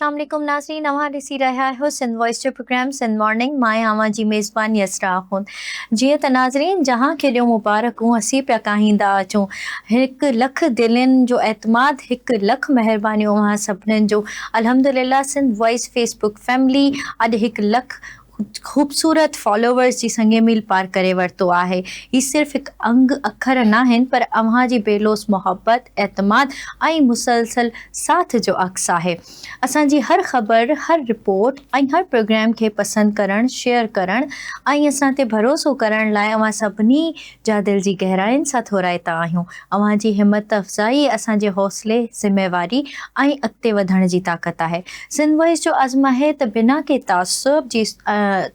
اسلام عليڪم ناظرين اوهان ڏسي رهيا آهيو سنڌ وائس جو پروگرام سنڌ مارننگ مان آهيان اوهان جي ميزبان يسرا آخوند جيئن ته ناظرين جهان کي ڏيون مبارڪون اسين پيا ڪاهيندا اچون هڪ لک دلين جو اعتماد هڪ لک مهربانيون اوهان سڀنن جو الحمدلله Sindh voice Facebook family اڄ هڪ لک خوبصورت فالوورز جي سنگ ميل پار ڪري ورتو آهي. هي صرف هڪ انگ اکر ناهن پر اوهان جي بي لوث محبت، اعتماد ۽ مسلسل ساٿ جو عڪس آهي. اسان جي هر خبر، هر رپورٽ ۽ هر پروگرام کي پسند ڪرڻ، شيئر ڪرڻ ۽ اسان تي ڀروسو ڪرڻ لاء اوهان سڀني جا دل جي گهراين سان ٿورائتا آهيون. اوهان جي همت افزائي اسان جي حوصلي، ذميواري ۽ اڳتي وڌڻ جي طاقت آهي. سنڌ وائس جو عزم آهي ته بنا ڪنهن تعصب جي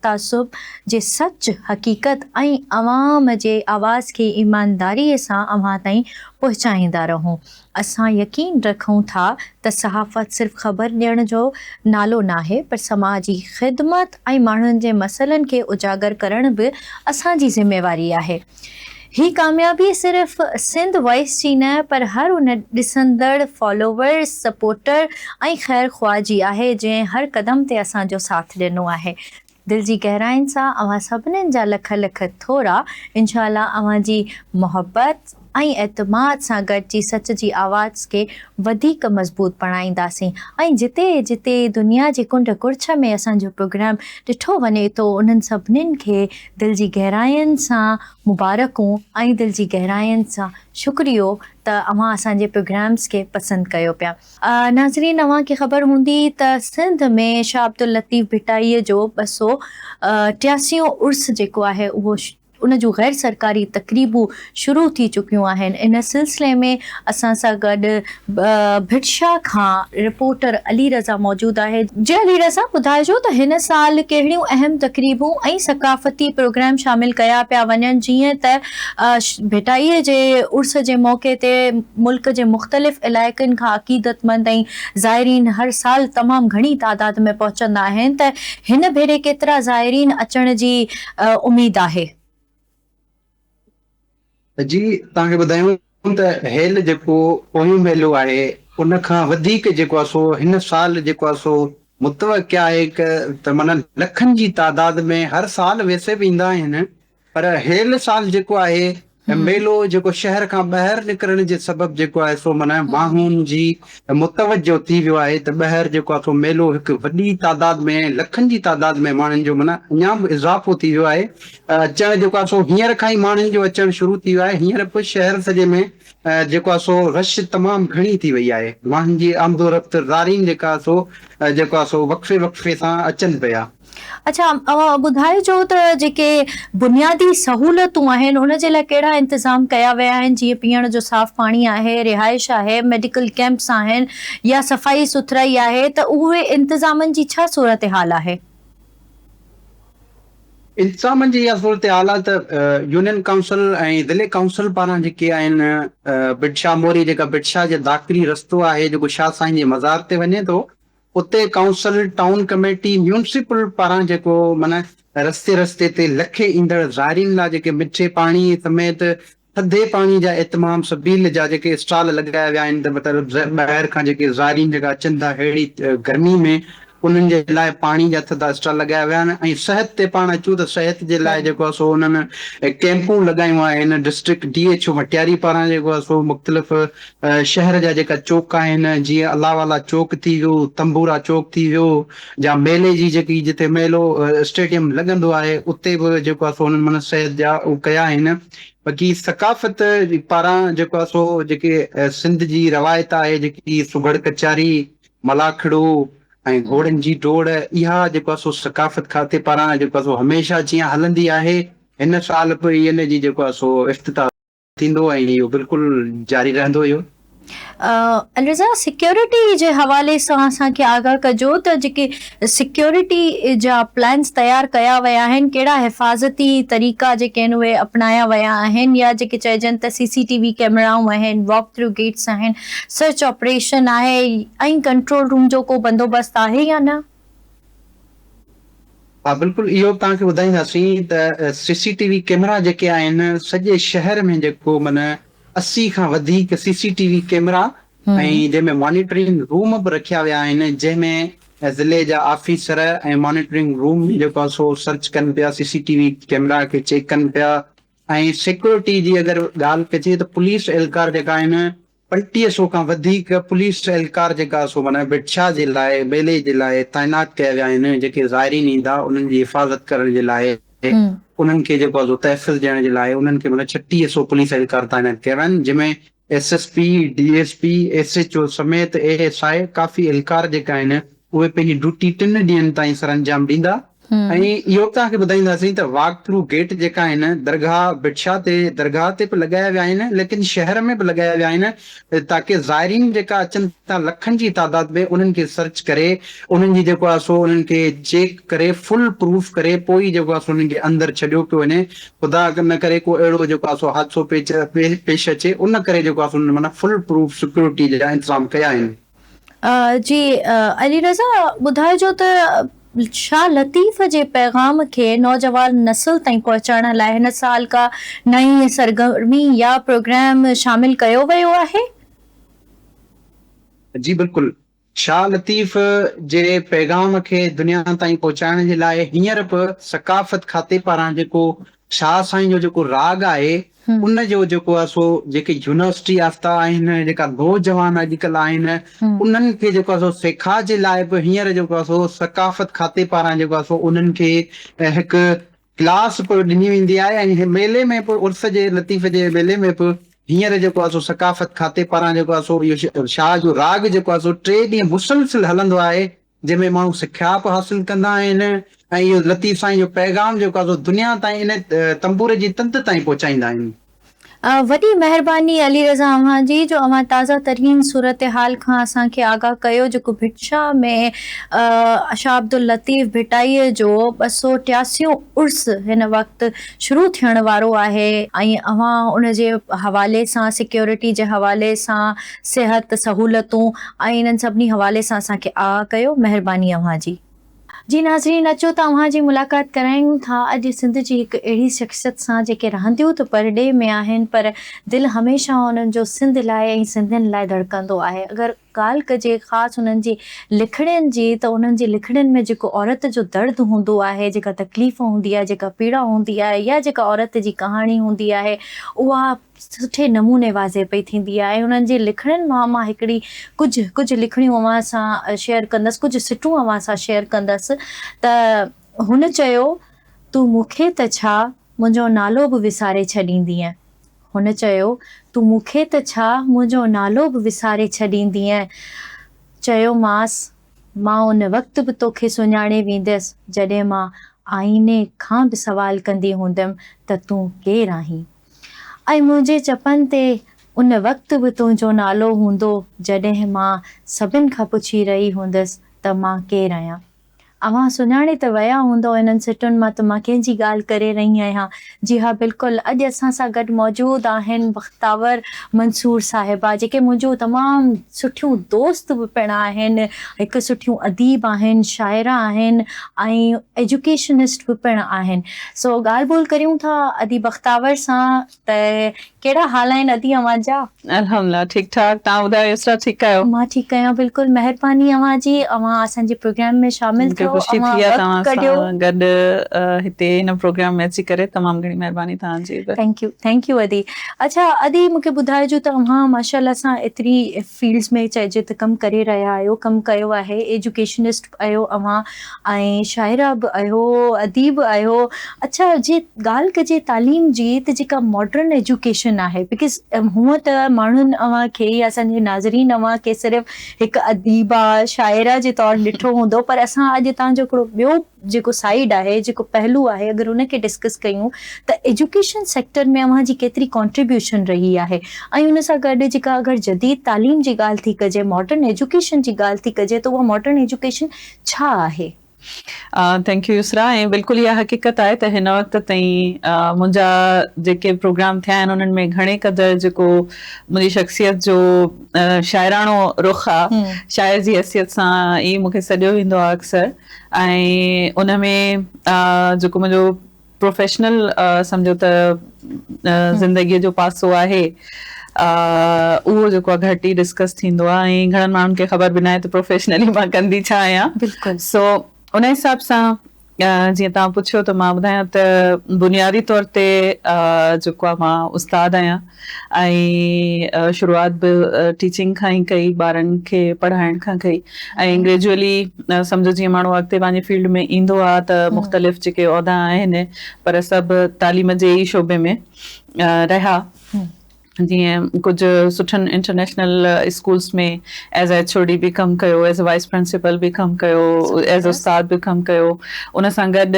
تعصب جي سچ، حقيقت ۽ عوام جي آواز کي ايمانداري سان اوهان تائين پهچائيندا رهون. اسان يقين رکون ٿا ته صحافت صرف خبر ڏيڻ جو نالو ناهي پر سماجي خدمت ۽ ماڻهن جي مسئلن کي اجاگر ڪرڻ به اسان جي ذميواري آهي. هي ڪاميابي صرف سنڌ وائس جي نه پر هر ان ڏسندڙ، فالوورز، سپورٽر ۽ خير خواهه جي آهي جنهن هر قدم تي اسان جو ساٿ ڏنو آهي. دل جي گهراين سان اوهان سڀنين جا لک لک ٿورا. انشاء الله اوهان جي محبت ۽ اعتماد سان گڏجي سچ جي آواز کي وڌيڪ مضبوط بڻائينداسين ۽ جتي جتي دنيا جي ڪنڊ ڪڙڇ ۾ اسان جو پروگرام ڏٺو وڃي ٿو انهن سڀنين کي دل جي گهراين سان مبارڪون ۽ دل جي گهراين سان شڪريو ته اوهان اسان جي پروگرامز کي پسند ڪيو پيا. ناظرين اوهان کي خبر هوندي ته سنڌ ۾ شاهه عبداللطيف ڀٽائيء جو 283 عرس جيڪو آهي اهو ان جون غير سرڪاري تقريبون شروع ٿي چڪيون آهن ان سلسلي ۾ اسان سان گڏ ڀٽ شاهه کان رپورٽر علي رضا موجود آهي. جي علي رضا ٻڌائجو ته هن سال ڪهڙيون اهم تقريبون ۽ ثقافتي پروگرام شامل ڪيا پيا وڃن جيئن ته ڀٽائيء جي عرس جي موقعي تي ملڪ جي مختلف علائقن کان عقيدتمند ۽ زائرين هر سال تمام گهڻي تعداد ۾ پهچندا آهن ته هن ڀيري ڪيترا زائرين اچڻ جي اميد آهي؟ جي توهان کي ٻڌايون ته هيل جيڪو پويون ميلو آهي ان کان وڌيڪ جيڪو آهي سو هن سال جيڪو آهي سو متوقع آهي ته معنيٰ لکن جي تعداد ۾ هر سال ويسي به ايندا آهن پر هيل سال جيڪو آهي ميلو جيڪو شهر کان ٻاهر نڪرڻ جي سبب جيڪو آهي سو معنيٰ ماڻهن جي متوجه ٿي ويو آهي ته ٻاهر جيڪو آهي سو ميلو هڪ وڏي تعداد ۾ لکن جي تعداد ۾ ماڻهن جو معنيٰ اڃا به اضافو ٿي ويو آهي اچڻ جيڪو آهي سو هينئر کان ئي ماڻهن جو اچڻ شروع ٿي ويو آهي هينئر به شهر سڄي ۾ جيڪو آهي سو رش تمام گهڻي ٿي وئي آهي ماڻهن جي آمد و رفت زارين جيڪا آهي سو جيڪو آهي سو وقفي وقفي سان اچن پيا. اڇا اوهان ٻڌائجو ته جيڪي بنيادي سهولتون آهن ان جي لاء ڪهڙا انتظام ڪيا ويا آهن جيئن پيئڻ جو صاف پاڻي آهي، رهائش آهي، ميڊيڪل ڪيمپس آهن يا صفائي سٿرائي آهي ته اهي انتظامن جي ڇا صورتحال آهي؟ انتظامن جي اها صورتحال آهي ته يونين ڪائونسل ۽ ضلعي ڪائونسل پاران جيڪي آهن ڀٽ شاهه موري جيڪا ڀٽ شاهه جي داخلي رستو آهي جيڪو شاهه سائين جي مزار تي وڃي ٿو اتي ڪائونسل، ٽائون ڪميٽي، ميونسپل پاران جيڪو معنيٰ رستي رستي تي لکين ايندڙ زائرين لا جيڪي مٺي پاڻي سميت ٿڌي پاڻي جا اهتمام سبيل جا جيڪي اسٽال لڳايا ويا آهن ته مطلب ٻاهر کان جيڪي زائرين جيڪا اچن ٿا ههڙي گرمي ۾ انهن جي لاء پاڻي جا ٿڌا اسٽال لڳايا ويا آهن ۽ صحت تي پاڻ اچون ته صحت جي لاء جيڪو آهي سو انهن ڪيمپون لڳايون آهن district D H O Matiari پاران جيڪو آهي سو مختلف شهر جا جيڪا چوڪ آهن جيئن الله والا چوڪ ٿي ويو، تنبورا چوڪ ٿي ويو يا ميلي جي جيڪي جتي ميلو اسٽيڊيم لڳندو آهي اتي به جيڪو آهي سو انهن معنيٰ صحت جا اهي ڪيا آهن باقي ثقافت پاران جيڪو آهي سو جيڪي سنڌ جي روايت آهي جيڪي سگهڙ ڪچهري، ملاکڙو ۽ گهوڙن جي ڊوڙ اها جيڪو آهي سو ثقافت کاتي پاران جيڪو آهي سو هميشه جيئن هلندي آهي هن سال به ان جي جيڪو آهي سو افتتاح ٿيندو ۽ اهو بلڪل جاري رهندو اهو. علي رضا سيڪيورٽي جي حوالي سان اسان کي آگاهه ڪجو ته جيڪي سيڪيورٽي جا پلانس تيار ڪيا ويا آهن ڪهڙا حفاظتي طريقا جيڪي آهن اهي اپنايا ويا آهن يا جيڪي چئجن ته سي سي ٽي وي ڪيمرائون آهن واڪ ٿرو گيٽس آهن سرچ آپريشن آهي ۽ ڪنٽرول روم جو ڪو بندوبست آهي يا نه؟ ها بلڪل اهو به توهان کي ٻڌائينداسين ته سي سي ٽي وي ڪيمرا جيڪي آهن سڄي شهر ۾ جيڪو معنيٰ 80 کان وڌيڪ سي سي ٽي وي ڪيمرا ۽ جنهن ۾ مانيٽرنگ روم به رکيا ويا آهن جنهن ۾ ضلعي جا آفيسر ۽ مانيٽرنگ روم جيڪو آهي سو سرچ ڪن پيا C C T V camera کي چيڪ ڪن پيا ۽ سيڪيورٽي جي اگر ڳالهه ڪجي ته پوليس اهلڪار جيڪا آهن 3500 کان وڌيڪ پوليس اهلڪار جيڪا سو معنيٰ ڀٽشاهه جي لاء ميلي جي لاء تعينات ڪيا ويا آهن جيڪي زائرين ايندا انهن جي حفاظت ڪرڻ جي لاء انهن کي جيڪو آهي سو تحفظ ڏيڻ جي لاء انهن کي معنيٰ 3600 پوليس اهلڪار تعينات ڪيا ويا آهن جنهن ۾ S S P, D S P, S H O سميت اي ايس I ڪافي اهلڪار جيڪا آهن اهي پنهنجي ڊيوٽي ٽن ڏينهن تائين سرانجام ڏيندا ۽ اهو به توهان کي ٻڌائينداسين ته واڪ ٿرو گيٽ جيڪا آهن درگاهه ڀٽشاهه تي درگاهه تي به لڳايا ويا آهن ليڪن شهر ۾ به لڳايا ويا آهن تاڪه زائرين جيڪا اچن ٿا لکن جي تعداد ۾ انهن کي سرچ ڪري انهن جي جيڪو آهي سو انهن کي چيڪ ڪري فل پروف ڪري پوء ئي جيڪو آهي سو انهن کي اندر ڇڏيو پيو وڃي خدا نه ڪري ڪو اهڙو جيڪو آهي سو حادثو پيش اچي ان ڪري جيڪو آهي سو انهن معنيٰ فل پروف سيڪيورٽي جا انتظام ڪيا آهن. جي علي رضا ٻڌائجو ته شاهه لطيف جي پيغام کي نوجوان نسل تائين پهچائڻ لاء هن سال ڪا نئين سرگرمي يا پروگرام شامل ڪيو ويو آهي؟ جي بلڪل شاهه لطيف جي پيغام کي دنيا تائين پهچائڻ جي لاء هينئر به ثقافت کاتي پاران جيڪو شاهه سائين جو جيڪو راڳ آهي ان جو جيڪو آهي سو جيڪي يونيورسٽي يافته آهن جيڪا نوجوان اڄڪلهه آهن انهن کي جيڪو آهي سو سيکا جي لاء به هينئر جيڪو آهي سو ثقافت کاتي پاران جيڪو آهي سو انهن کي هڪ ڪلاس به ڏني ويندي آهي ۽ هن ميلي ۾ به عرس جي لطيف جي ميلي ۾ به هينئر جيڪو آهي سو ثقافت کاتي پاران جيڪو آهي سو اهو شاهه جو راڳ جيڪو آهي سو ٽي ڏينهن مسلسل هلندو آهي جنهن ۾ ماڻهو سکيا به حاصل ڪندا آهن ۽ اهو لطيف سائين جو پيغام جيڪو آهي سو دنيا تائين ان تنبور جي تند تائين پهچائيندا آهن. وڏي مهرباني علي رضا اوهان جي جو اوهان تازه ترين صورتحال کان اسان کي آگاهه ڪيو جيڪو ڀٽ شاهه ۾ شاهه عبداللطيف ڀٽائي جو ٻه سو ٽياسيون عرس هن وقت شروع ٿيڻ وارو آهي ۽ اوهان ان جي حوالي سان سيڪيورٽي جي حوالي سان صحت سهولتون ۽ انهن سڀني حوالي سان اسان کي آگاهه ڪيو مهرباني اوهان جي. جي ناظرين اچو ته اوهان جي ملاقات ڪرايون ٿا اڄ سنڌ جي هڪ اهڙي شخصيت سان جيڪي رهنديون ته پرڏيهه ۾ آهن پر دل هميشه انهن جو سنڌ لاء ۽ سنڌين لاء ڌڙڪندو آهي اگر ڳالهه ڪجي خاص انهن جي لکڻين جي ته انهن جي لکڻين ۾ جيڪو عورت جو درد هوندو آهي جيڪا تڪليف هوندي آهي جيڪا پيڙا هوندي آهي يا جيڪا عورت جي ڪهاڻي هوندي آهي اها سٺي نموني واضح پئي ٿيندي آهي ۽ انهن جي لکڻين مان مان هڪڙي ڪجهه ڪجهه لکڻيون اوهان سان شيئر ڪندس ڪجهه سٽون اوهان سان شيئر ڪندس ته هن چيو تون مون کي ته ڇا منهنجو نالو به وساري ڇڏيندينء هن چيو تون مون کي ته ڇا منهنجو نالو به وساري ڇڏيندينء چيومانس مان ان وقت به توکي سڃاڻي ويندس جڏهن مان آئيني کان به سوال ڪندي هوندم ته تون ڪير آهين؟ ۽ منهنجي چپن تي ان وقت به تنهنجو نالو هوندو جڏهن مان سڀن کان پڇي رهي هوندس ته مان ڪير آهيان. اوهان سڃاڻي ته ويا هوندؤ انهن سٽن مان ته مان ڪنهن جي ڳالهه ڪري رهي آهيان. جي ها بلڪل اڄ اسان سان گڏ موجود آهن بختاور منصور صاحبه جيڪي منهنجون تمام سٺيون دوست به پڻ آهن، هڪ سٺيون اديب آهن، شاعره آهن ۽ ايجوڪيشنسٽ به پڻ آهن. سو ڳالهه ٻولهه ڪريون ٿا ادي بختاور سان ته ڪهڙا حال آهن ادي اوهان جا؟ الحمدلله ٺيڪ ٺاڪ توهان ٻڌايو يسرا ٺيڪ آهيو؟ مان ٺيڪ آهيان بلڪل مهرباني اوهان جي اوهان اسان جي پروگرام ۾ شامل مونکي ٿيو خوشي اوهان ٿي آهي وقت توهان ڪڍيو. سان گڏ هتي هن پروگرام ۾ اچي ڪري تمام گهڻي مهرباني توهان جي به. Thank you thank you ادي اڇا ادي مونکي ٻڌائجو ته اوهان ماشاءالله سان ايتري فيلڊز ۾ چئجي ته ڪم ڪري رهيا آهيو ڪم ڪيو آهي ايجوڪيشنسٽ آهيو اوهان ۽ شاعره به آهيو اديب به آهيو اڇا جي ڳالهه ڪجي تعليم جي ته جيڪا ماڊرن ايجوڪيشن آهي because هونء ته ماڻهن اوهان کي يا اسان جي ناظرين اوهان کي صرف هڪ اديبه شاعره جي طور ڏٺو هوندو پر اسان اڄ توهان جو هڪڙو ٻيو جيڪو سائيڊ آهي جيڪو پهلو آهي اگر ان کي ڊسڪس ڪيون ته ايجوڪيشن سيڪٽر ۾ اوهان جي ڪيتري ڪانٽريبيوشن رهي آهي ۽ ان سان گڏ جيڪا اگر جديد تعليم جي ڳالهه ٿي ڪجي ماڊرن ايجوڪيشن جي ڳالهه ٿي ڪجي ته اها ماڊرن ايجوڪيشن ڇا آهي؟ Thank you Yusra ۽ بلڪل اها حقيقت آهي ته هن وقت تائين منهنجا جيڪي پروگرام ٿيا آهن انهن ۾ گهڻي قدر جيڪو منهنجي شخصيت جو شاعراڻو رخ آهي شاعر جي حيثيت سان ئي مون کي سڏيو ويندو آهي اڪثر ۽ ان ۾ جيڪو منهنجو پروفيشنل سمجهو ته زندگيء جو پاسو آهي اهو جيڪو آهي گهٽ ئي ڊسڪس ٿيندو آهي ۽ گهڻن ماڻهن کي خبر به ناهي ته پروفيشنلي مان ڪندي ڇا آهيان. بلڪل. سو ان حساب سان جيئن توهان پڇيو ته مان ٻڌايان ته بنيادي طور تي جيڪو آهي مان استاد آهيان ۽ شروعات به ٽيچنگ کان ئي ڪئي ٻارن کي پڙهائڻ کان ڪئي ۽ گريجوئلي سمجهو جيئن ماڻهو اڳتي پنهنجي فيلڊ ۾ ايندو آهي ته مختلف جيڪي عهدا آهن پر سڀ تعليم جي ئي شعبي ۾ رهيا. جيئن ڪجهه سٺن international schools ۾ as a H O D به ڪم ڪيو، ايز اي وائيس پرنسپل به ڪم ڪيو، ايز استاد به ڪم ڪيو، ان سان گڏ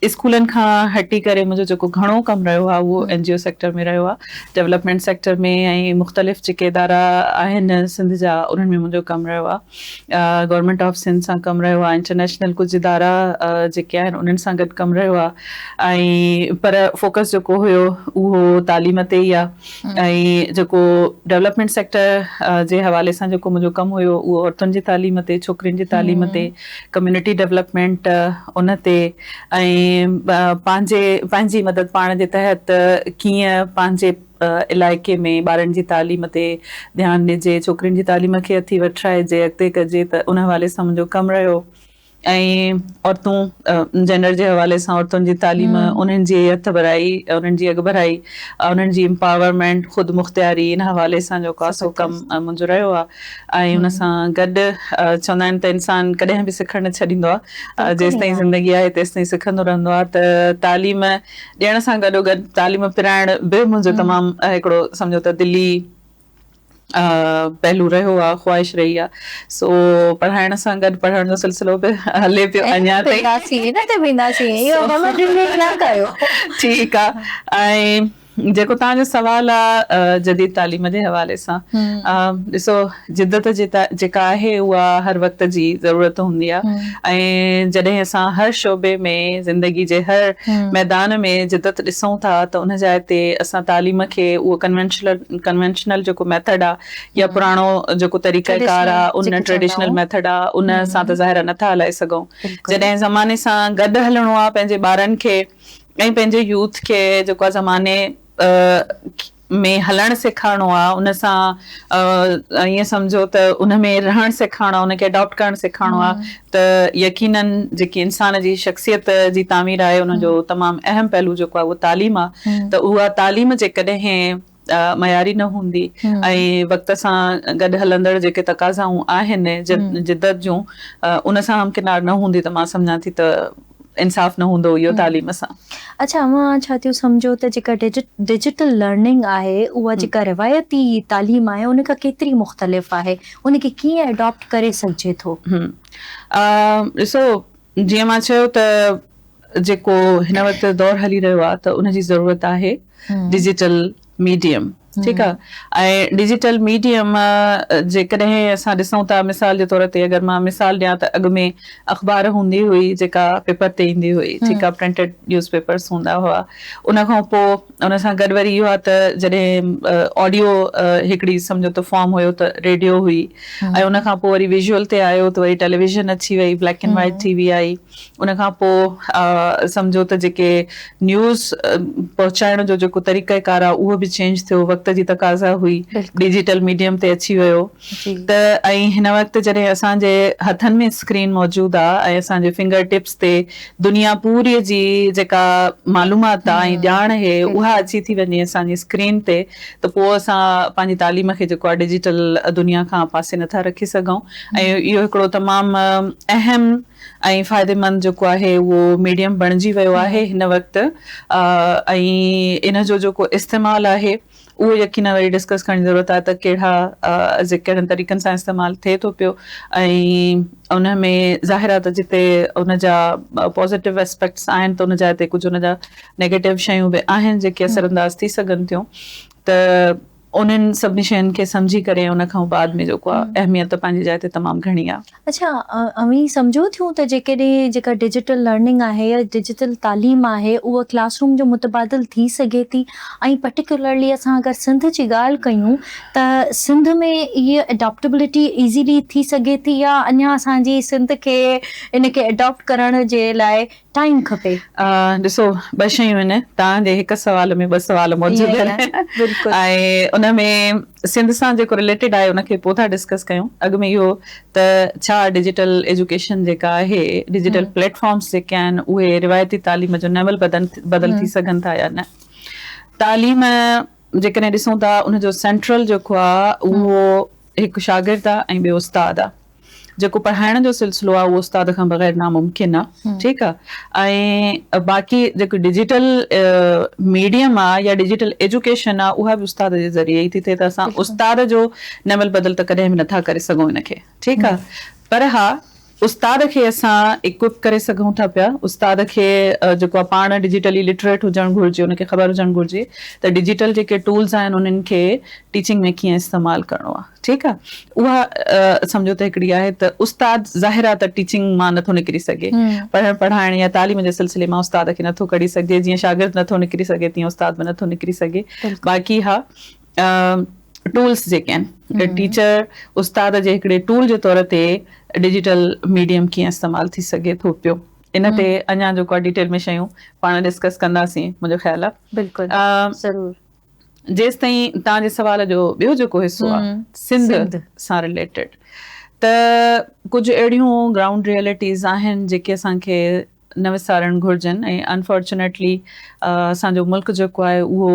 اسڪولن کان هٽي ڪري منهنجو جيڪو گهڻو ڪم رهيو آهي اهو اين جي او سيڪٽر ۾ رهيو آهي، ڊولپمينٽ سيڪٽر ۾ ۽ مختلف جيڪي ادارا آهن سنڌ جا انهن ۾ منهنجو ڪم رهيو آهي، گورنمينٽ آف سنڌ سان ڪم رهيو آهي، انٽرنيشنل ڪجهه ادارا جيڪي آهن انهن سان گڏ ڪم رهيو آهي. ۽ پر فوڪس جيڪو هيو اهو تعليم تي ئي آ ۽ جيڪو ڊولپمينٽ سيڪٽر جي حوالي سان جيڪو منهنجو ڪم هيو اهو عورتن جي تعليم تي ڇوڪرين جي تعليم تي ڪميونٽي ڊولپمينٽ ان تي ۽ پنهنجي پنهنجي مدد پاڻ جي تحت ڪيئن پنهنجي علائقي ۾ ٻارن جي تعليم تي ڌيان ڏجي ڇوڪرين جي تعليم کي هٿي وٺرائجي اڳتي ڪجي ته ان حوالي سان منهنجو ڪم رهيو. ۽ عورتون جينڊر جي حوالي سان عورتن جي تعليم انهن جي هٿ ڀرائي انهن جي اڳڀرائي انهن جي امپاورمينٽ خود مختياري ان حوالي سان جيڪو آهي سو ڪم منهنجو رهيو آهي ۽ ان سان گڏ چوندا آهن ته انسان ڪڏهن به سکڻ نه ڇڏيندو آهي جيستائين زندگي آهي تيستائين سکندو رهندو آهي ته تعليم ڏيڻ سان گڏو گڏ تعليم پرائڻ به منهنجو تمام هڪڙو سمجهو ته دلي پهلو رهيو آ خواهش رهي آ سو پڙهائڻ سان گڏ پڙهڻ جو سلسلو به هلي پيو اڃا تائين. ان تي به اينداسين اهو وهم ڊلي نه ڪيو. ٺيڪ آ ۽ جيڪو توهان جو سوال آ جديد تعليم جي حوالي سان ڏسو جدت جيڪا آهي اها هر وقت جي ضرورت هوندي آ ۽ جڏهن اسان هر شعبي ۾ زندگي جي هر ميدان ۾ جدت ڏسون ٿا ته ان جاء تي اسان تعليم کي اهو ڪنوينشنل ڪنوينشنل جيڪو ميٿڊ آ يا پراڻو جيڪو طريقه ڪار آ ان ٽريڊيشنل ميٿڊ آ ان سان ته ظاهر آ نٿا هلائي سگهون جڏهن زماني سان گڏ هلڻو آ پنهنجي ٻارن کي ۽ پنهنجي يوٿ کي جيڪو آ زماني ۾ هلڻ سيکارڻو آ ان سان ائين سمجهو ته ان ۾ رهڻ سيکارڻو آ ان کي اڊاپٽ ڪرڻ سيکارڻو آ ته يقينن جيڪي انسان جي شخصيت جي تعمير آهي ان جو تمام اهم پهلو جيڪو آ اهو تعليم آ ته اها تعليم جيڪڏهن معياري نه هوندي ۽ وقت سان گڏ هلندڙ جيڪي تقاضائون آهن جدت جون ان سان همڪنار نه هوندي ته مان سمجهان ٿي ته انصاف نه هوندو اهو تعليم سان. اڇا اوهان ڇا ٿيون سمجهو ته جيڪا ڊجيٽل لرننگ آهي اها جيڪا روايتي تعليم آهي ان کان ڪيتري مختلف آهي ان کي ڪيئن اڊاپٽ ڪري سگهجي ٿو؟ ڏسو جيئن مان چيو ته جيڪو هن وقت دور هلي رهيو آهي ته ان جي ضرورت آهي ڊجيٽل ميڊيم ٺيڪ آ ۽ ڊجيٽل ميڊيم جيڪڏهن اسان ڏسون ٿا مثال جي طور تي اگر مان مثال ڏيان ته اڳ ۾ اخبار هوندي هئي جيڪا پيپر تي ايندي هئي ٺيڪ آ پرنٽيڊ نيوز پيپرس هوندا هئا ان کان پوء ان سان گڏ وري اهو آ ته جڏهن آڊيو هڪڙي سمجهو ته فارم هيو ته ريڊيو هئي ۽ ان کان پوء وري ويزوئل تي آيو ته وري ٽيليويزن اچي وئي black and white T V آئي ان کان پوء سمجهو ته جيڪي نيوز پهچائڻ جو جيڪو طريقه ڪار آهي اهو به چينج ٿيو وقت جي تقاضا هئي ڊجيٽل ميڊيم تي اچي ويو ته ۽ هن وقت جڏهن اسان جي هٿن ۾ اسڪرين موجود آهي ۽ اسان جي فنگر ٽپس تي دنيا پوري جي جيڪا معلومات آهي ۽ ڄاڻ آهي اها اچي ٿي وڃي اسان جي اسڪرين تي ته پوء اسان پنهنجي تعليم کي جيڪو آهي ڊجيٽل دنيا کان پاسي نٿا رکي سگهون ۽ اهو هڪڙو تمام اهم ۽ فائديمند جيڪو آهي اهو ميڊيم بڻجي ويو آهي هن وقت ۽ ان جو جيڪو استعمال آهي اهو يقينا وري ڊسڪس ڪرڻ جي ضرورت آهي ته ڪهڙا ڪهڙن طريقن سان استعمال ٿئي ٿو پيو ۽ ان ۾ ظاهر آهي ته جتي ان جا پازيٽو اسپيڪٽس آهن ته ان جاء تي ڪجهه ان جا نيگيٽو شيون به آهن جيڪي اثر انداز ٿي سگهن ٿيون ته انهن سڀني شين کي سمجهي ڪري ان کان بعد ۾ جيڪو آهي اهميت پنهنجي جاء تي تمام گهڻي آهي. اڇا اوهين سمجهو ٿيون ته جيڪڏهن جيڪا ڊجيٽل لرننگ آهي يا ڊجيٽل تعليم آهي اها ڪلاس روم جو متبادل ٿي سگهي ٿي ۽ پرٽيڪولرلي اسان اگر سنڌ جي ڳالهه ڪيون ته سنڌ ۾ هيء اڊاپٽبلٽي ايزيلي ٿي سگهي ٿي يا اڃا اسان جي سنڌ کي ان کي اڊاپٽ ڪرڻ جي لاء ٽائيم کپي. ڏسو ٻه شيون آهن توهان جي هڪ سوال ۾ ٻه سوال موجود آهن ۽ ان ان ۾ سنڌ سان جيڪو رليٽيڊ آهي ان کي پوء ٿا ڊسڪس ڪيون. اڳ ۾ اهو ته ڇا ڊجيٽل ايجوڪيشن جيڪا آهي، ڊجيٽل پليٽ فارمز جيڪي آهن اهي روايتي تعليم جو نعم البدل بدل ٿي سگهن ٿا يا نه. تعليم جيڪڏهن ڏسون ٿا ان جو سينٽرل جيڪو آهي اهو هڪ شاگرد آهي ۽ ٻيو استاد آهي. جيڪو پڙهائڻ جو سلسلو آهي اهو استاد کان بغير ناممڪن آهي ٺيڪ آهي ۽ باقي جيڪو ڊجيٽل ميڊيم آهي يا ڊجيٽل ايجوڪيشن آهي اها به استاد جي ذريعي ئي ٿي ٿئي ته اسان استاد جو نعم البدل ته ڪڏهن به نٿا ڪري سگهون ان کي ٺيڪ آهي پر ها استاد کي اسان اڪوئپ ڪري سگهون ٿا پيا استاد کي جيڪو آهي پاڻ ڊجيٽلي لٽريٽ هجڻ گهرجي ان کي خبر هجڻ گهرجي ته ڊجيٽل جيڪي ٽولز آهن انهن کي ٽيچنگ ۾ ڪيئن استعمال ڪرڻو آهي ٺيڪ آ اها سمجهو ته هڪڙي آهي ته استاد ظاهر آ ته ٽيچنگ مان نٿو نڪري سگهي پڙهڻ پڙهائڻ يا تعليم جي سلسلي مان استاد کي نٿو ڪڍي سگهجي جيئن شاگرد نٿو نڪري سگهي تيئن استاد به نٿو نڪري سگهي باقي ها ٽولس جيڪي آهن ٽيچر استاد جي هڪڙي ٽول جي طور تي ڊجيٽل ميڊيم ڪيئن استعمال ٿي سگهي ٿو پيو ان تي اڃا جيڪو آ ڊيٽيل ۾ شيون پاڻ ڊسڪس ڪنداسين منهنجو خيال آ بلڪل ضرور جيستائين توهان جي سوال جو ٻيو جيڪو حصو آهي سنڌ سان رليٽيڊ ته ڪجهه اهڙيون گرائونڊ ريئلٽيز آهن جيڪي اسان کي نه وسارڻ گهرجن ۽ انفارچونيٽلي اسان جو ملڪ جيڪو آهي اهو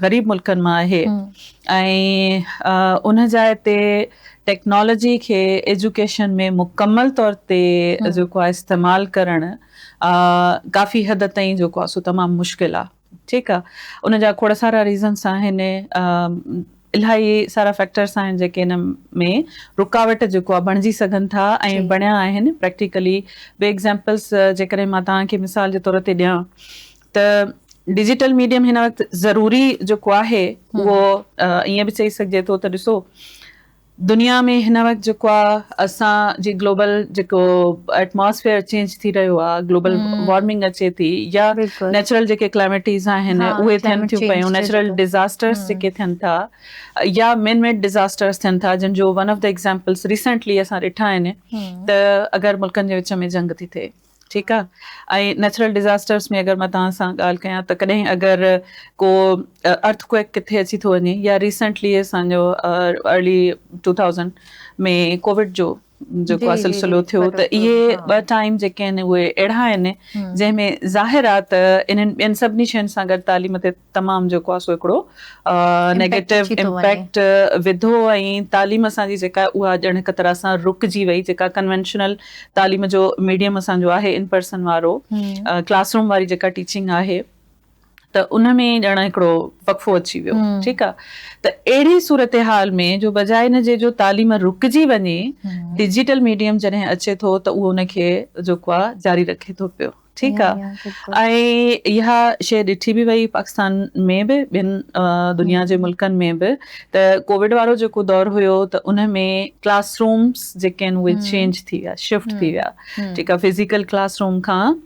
غريب ملڪن مان آهي ۽ ان جاء تي ٽيڪنالاجي کي ايجوڪيشن ۾ مڪمل طور تي جيڪو آهي استعمال ڪرڻ ڪافي حد تائين جيڪو آهي سو تمام مشڪل آهي. ٺيڪ آ ان جا کوڙ سارا ريزنس آهن الاهي سارا فيڪٽرس آهن جيڪي ان ۾ رڪاوٽ جيڪو آ بڻجي سگهن ٿا ۽ بڻيا آهن پريڪٽيڪلي به ايگزامپلس جيڪڏهن مان توهان کي مثال جي طور تي ڏيان ته ڊجيٽل ميڊيم هن وقت ضروري جيڪو آهي اهو ائين به چئي سگهجي ٿو ته ڏسو دنيا ۾ هن وقت جيڪو آ اسان جي گلوبل جيڪو ايٽماسفيئر چينج ٿي رهيو آ گلوبل وارمنگ اچي ٿي يا نيچرل جيڪي ڪلائميٽيز آهن اهي ٿين ٿيون پيون نيچرل ڊزاسٽرس جيڪي ٿين ٿا يا مين ميڊ ڊزاسٽرس ٿين ٿا جن جو one of the examples recently اسان ڏٺا آهن ته اگر ملڪن جي وچ ۾ جنگ ٿي ٿئي ٺيڪ آ ۽ نيچرل ڊزاسٽرس ۾ اگر مان توهان سان ڳالهه ڪيان ته ڪڏهن اگر ڪو ارٿ ڪوئڪ ڪٿي اچي ٿو وڃي يا ريسنٽلي اسان جو ارلي ٽو ٿائوزنڊ ۾ ڪووڊ جو جيڪو آ سلسلو ٿيو ته اهي ٻه ٽائيم جيڪي آهن اهي اهڙا آهن جنهن ۾ ظاهر آ ته انهن ٻين سڀني شين سان گڏ تعليم تي تمام جيڪو آهي سو هڪڙو نيگيٽو امپيڪٽ وڌو ۽ تعليم اسان جي جيڪا اها ڄڻ هڪ طرح سان رڪجي وئي جيڪا ڪنوينشنل تعليم جو ميڊيم اسان جو آهي ان پرسن وارو ڪلاس روم واري جيڪا ٽيچنگ آهي ته ان ۾ ڄڻ هڪڙو وقفو اچي ويو ٺيڪ آهي ته اهڙي صورتحال ۾ جو بجاء ان جي جو تعليم رڪجي وڃي ڊجيٽل ميڊيم جڏهن اچي ٿو ته اهو ان کي جيڪو آهي جاري رکي ٿو پيو ٺيڪ آ ۽ اها شيء ڏٺي به وئي پاڪستان ۾ به ٻين دنيا جي ملڪن ۾ به ته ڪووڊ وارو جيڪو دور هيو ته ان ۾ ڪلاس رومس جيڪي آهن اهي چينج ٿي ويا شفٽ ٿي ويا ٺيڪ آ فزيڪل ڪلاس روم کان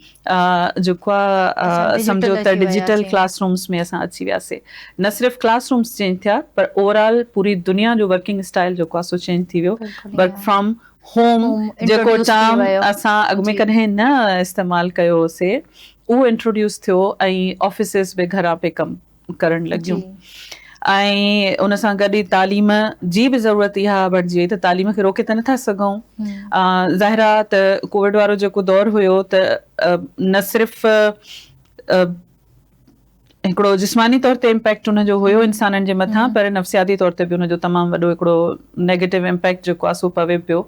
جيڪو آ سمجهو ته ڊجيٽل ڪلاس رومس ۾ اسان اچي وياسي نه صرف ڪلاس رومس چينج ٿيا پر اوور آل پوري دنيا جو ورڪنگ اسٽائل جيڪو آ سو چينج ٿي ويو ورڪ فرام هوم جيڪو ٽرم اسان اڳ ۾ ڪڏهن نه استعمال ڪيو هوسي اهو انٽروڊيوس ٿيو ۽ آفيسز به گهران پئي ڪم ڪرڻ لڳيون ۽ ان سان گڏ ئي تعليم جي به ضرورت اها بڻجي وئي ته تعليم کي روڪي ته نٿا سگهون ظاهر آهي ته ڪووڊ وارو جيڪو دور هيو ته نه صرف هڪڙو جسماني طور تي امپيڪٽ ان جو هيو انسانن جي مٿان پر نفسياتي طور تي به ان جو تمام وڏو هڪڙو نيگيٽو امپيڪٽ جيڪو آهي سو پوي پيو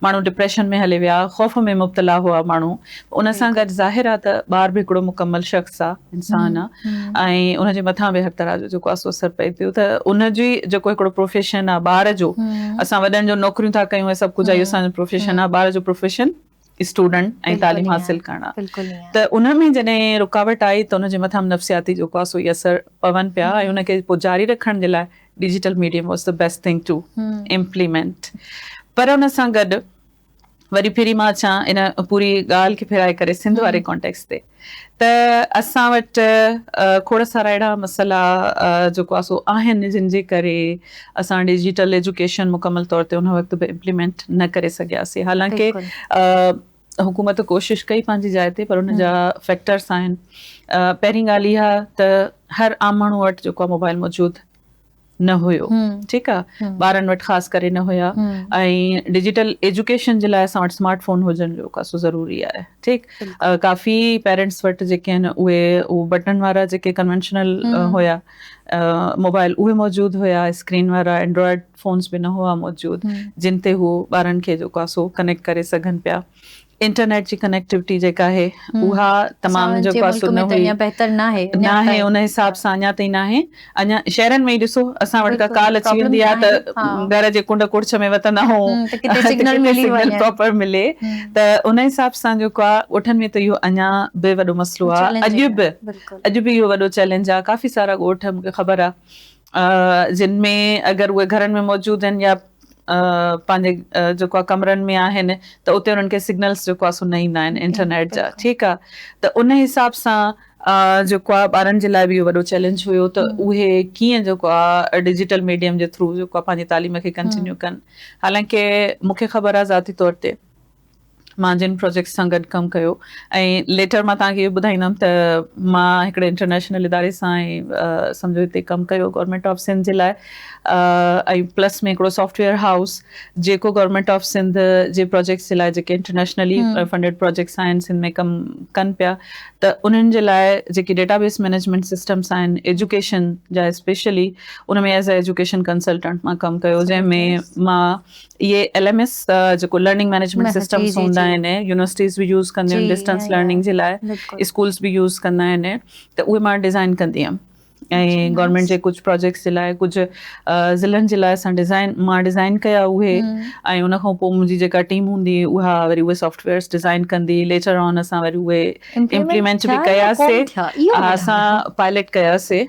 ماڻهو ڊپريشن ۾ هلي ويا خوف ۾ مبتلا هئا ماڻهو ان سان گڏ ظاهر آهي ته ٻار به هڪڙو مڪمل شخص آهي انسان آهي ۽ ان جي مٿان به هر طرح جو جيڪو آهي سو اثر پئي پيو ته ان جي جيڪو هڪڙو پروفيشن آهي ٻار جو اسان وڏن جو نوڪريون ٿا ڪيون ۽ سڀ ڪجهه آهي اسان جو پروفيشن آهي ٻار جو پروفيشن اسٽوڊنٽ ۽ تعليم حاصل ڪرڻ آ ته ان ۾ جڏهن رڪاوٽ آئي ته ان جي مٿان نفسياتي جيڪو آ سو اهي اثر پون پيا ۽ ان کي پوء جاري رکڻ جي لاء digital medium was the best thing to implement پر ان سان گڏ وري ڦري مان اچان ان پوري ڳالهه کي ڦيرائي ڪري سنڌ واري ڪانٽيڪس تي ته اسان وٽ کوڙ سارا اهڙا مسئلا جيڪو آ سو آهن جن جي ڪري اسان ڊجيٽل ايجوڪيشن مڪمل طور تي ان وقت به امپليمينٽ نه ڪري سگهياسي حالانڪه حڪومت ڪوشش ڪئي پنهنجي جاء تي پر ان جا فيڪٽرس آهن پهرين ڳالهه اها ته هر عام ماڻهو وٽ جيڪو آ موبائل موجود نه هيو ٺيڪ آ ٻارن وٽ خاص ڪري نه هيا ۽ ڊجيٽل ايجوڪيشن جي لاء اسان وٽ سمارٽ فون هجڻ جو ڪاسو ضروري آهي ٺيڪ ڪافي پيرنٽس وٽ جيڪي آهن اهي اهو بٽڻ وارا جيڪي ڪنوينشنل هيا موبائل اهي موجود هيا اسڪرين وارا اينڊرائڊ فونس به نه هئا موجود جن تي هو ٻارن کي جيڪو آ سو ڪنيڪٽ ڪري سگهن پيا انٽرنيٽ جي ڪنيڪٽيوٽي جيڪا آهي اها تمام جيڪو آهي سو نه هئي بهتر ناهي ناهي ان حساب سان اڃا تائين ناهي اڃا شهرن ۾ ئي ڏسو اسان وٽ ڪا ڪال اچي ويندي آهي ته گهر جي ڪنڊ ڪڙڇ ۾ وتندا آهيون ته ڪٿي سگنل ملي وڃي پراپر ملي ته ان حساب سان جيڪو آهي ڳوٺن ۾ ته اهو اڃا به وڏو مسئلو آهي اڄ به اڄ به اهو وڏو چئلينج آهي ڪافي سارا ڳوٺ مونکي خبر آهي جن ۾ اگر اهي گهرن ۾ موجود آهن يا پنهنجي جيڪو آهي ڪمرن ۾ آهن ته اتي انهن کي سگنلس جيڪو آهي سو نه ايندا آهن انٽرنيٽ جا ٺيڪ آهي ته ان حساب سان جيڪو آهي ٻارن جي لاء به اهو وڏو چئلينج هيو ته اهي ڪيئن جيڪو آهي ڊجيٽل ميڊيم جي ٿرو جيڪو آهي پنهنجي تعليم کي ڪنٽينيو ڪن حالانڪه مونکي خبر آهي ذاتي طور تي مان جن پروجيڪٽس سان گڏ ڪم ڪيو ۽ ليٽر مان توهان کي اهو ٻڌائيندم ته مان هڪڙي انٽرنيشنل اداري سان ۽ سمجهو هتي ڪم ڪيو گورنمينٽ آف سنڌ جي لاء ۽ پلس ۾ هڪڙو سافٽ ويئر هائوس جيڪو گورنمينٽ آف سنڌ جي پروجيڪٽس جي لاء جيڪي انٽرنيشنلي فنڊيڊ پروجيڪٽس آهن سنڌ ۾ ڪم ڪن پيا ته انهن جي لاء جيڪي ڊيٽا بيس مينيجمينٽ سسٽمس آهن ايجوڪيشن جا اسپيشلي ان ۾ ايز اي ايجوڪيشن ڪنسلٽنٽ مان ڪم ڪيو جنهن ۾ مان اهي ايل ايم ايس جيڪو لرننگ مينيجمينٽ سسٽمس هوندا آهن يونيورسٽيز به يوز ڪنديون آهن ڊسٽنس لرننگ جي لاء اسڪولس به يوز ڪندا آهن ته اهي مان ڊزائن ڪندي هيم ۽ گورنمينٽ جي ڪجهه پروجيڪٽس جي لاء ڪجهه ضلعن جي لاء اسان ڊزائن مان ڊزائن ڪيا اهي ۽ ان کان پوء منهنجي جيڪا ٽيم هوندي اها وري اهي سافٽ ويئرس ڊزائن ڪندي ليٽر آن اسان وري اهي امپليمينٽ به ڪياسي اسان پائلٽ ڪياسي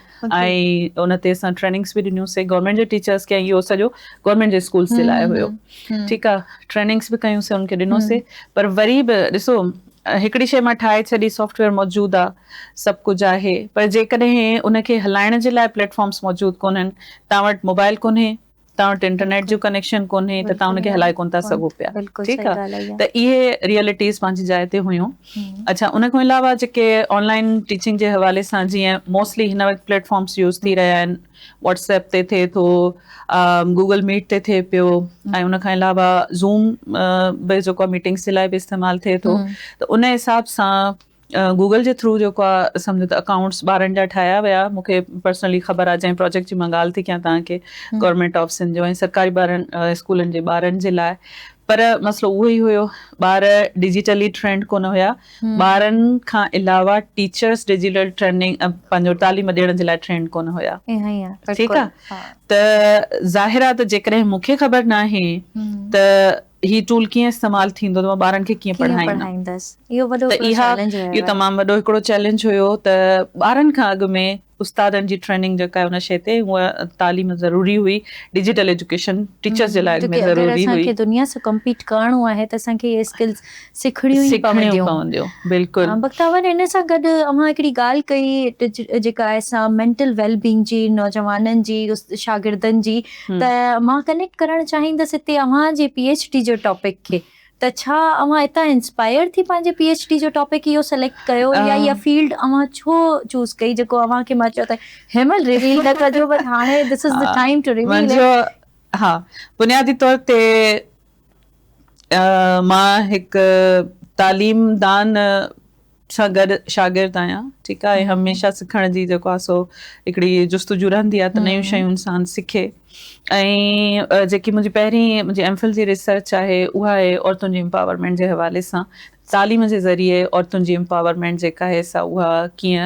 ۽ ان تي اسان ٽريننگس به ڏنيون سي گورنمينٽ جي ٽيچرس کي ۽ اهو سڄو گورنمينٽ جي اسڪولس جي لاء هيو ٺيڪ آ ٽريننگس به ڪيون سي ان کي ڏنو سي پر وري به ڏسو هڪڙي شي مان ٺاهي ڇڏي سافٽ ويئر موجود آ سڀ ڪجهه آهي پر جيڪڏهن ان کي هلائڻ جي لاء پليٽ فارمس موجود ڪونهن توهان وٽ موبائل ڪونهي توهان وٽ انٽرنيٽ جو ڪنيڪشن ڪونهي ته توهان ان کي هلائي ڪونه ٿا سگهو پيا ٺيڪ آ ته اهي ريئلٽيز پنهنجي جاء تي هيون اڇا ان کان علاوه جيڪي آن لائن ٽيچنگ جي حوالي سان جيئن موسٽلي هن وقت پليٽ فارمس يوز ٿي رهيا آهن واٽس ايپ تي ٿئي ٿو گوگل ميٽ تي ٿئي پيو ۽ ان کان علاوه زوم به جيڪو ميٽنگس جي لاء به استعمال ٿئي ٿو ته ان حساب سان گوگل جي ٿرو جيڪو آ سمجهو ته اڪائونٽس ٻارن جا ٺاهيا ويا مون کي پرسنلي خبر آ جنهن پروجيڪٽ جي مان ڳالهه ٿي ڪيان توهان کي گورنمينٽ آف سنڌ جو ۽ سرڪاري ٻارن اسڪولن جي ٻارن جي لاء پر مسئلو اهو ئي هيو ٻار ڊجيٽلي ٽرينڊ ڪونه هيا ٻارن کان علاوه ٽيچرس ڊجيٽل ٽريننگ پنهنجو تعليم ڏيڻ جي لاء ٽرينڊ ڪونه هيا ٺيڪ آ ته ظاهر آ ته جيڪڏهن مون کي خبر ناهي ته هي ٽول ڪيئن استعمال ٿيندو ته مان ٻارن کي ڪيئن پڙهائيندس ته اها اهو تمام وڏو هڪڙو چئلينج هيو ته ٻارن کان اڳ ۾ استادن جي ٽريننگ جيڪا آهي ان شيء تي هونء تعليم ضروري هئي ڊجيٽل ايجوڪيشن ٽيچرس جي لاء اڳ ۾ ضروري هئي. اسان کي دنيا سان ڪمپيٽ ڪرڻو آهي ته اسان کي اهي اسڪلز سکڻيون ئي پونديون. بلڪل. بختاور ان سان گڏ اوهان هڪڙي ڳالهه ڪئي جيڪا آهي سا مينٽل ويل بينگ جي نوجوانن جي شاگردن جي ته مان ڪنيڪٽ ڪرڻ چاهيندس هتي اوهان جي پي ايڇ ڊي جو ٽاپڪ کي ته ڇا اوهان اتان انسپائر ٿي پنهنجي پي ايڇ ڊي جو ٽاپڪ اهو سليڪٽ ڪيو يا اها فيلڊ اوهان ڇو چوز ڪئي جيڪو اوهان کي مان چيو ته هن مهل ريويل نه ڪجو بٽ هاڻي this is the time to reveal it. ها بنيادي طور تي مان هڪ تعليم دان سان گڏ شاگرد آهيان ٺيڪ آهي هميشه سکڻ جي جيڪو آهي سو هڪڙي جستجو رهندي آهي ته نيون شيون انسان سکي ۽ جيڪي منهنجي پهرين منهنجي ايم فل جي ريسرچ آهي اها آهي عورتن جي امپاورمينٽ جي حوالي سان تعليم جي ذريعي عورتن جي امپاورمينٽ جيڪا آهي سا اها ڪيئن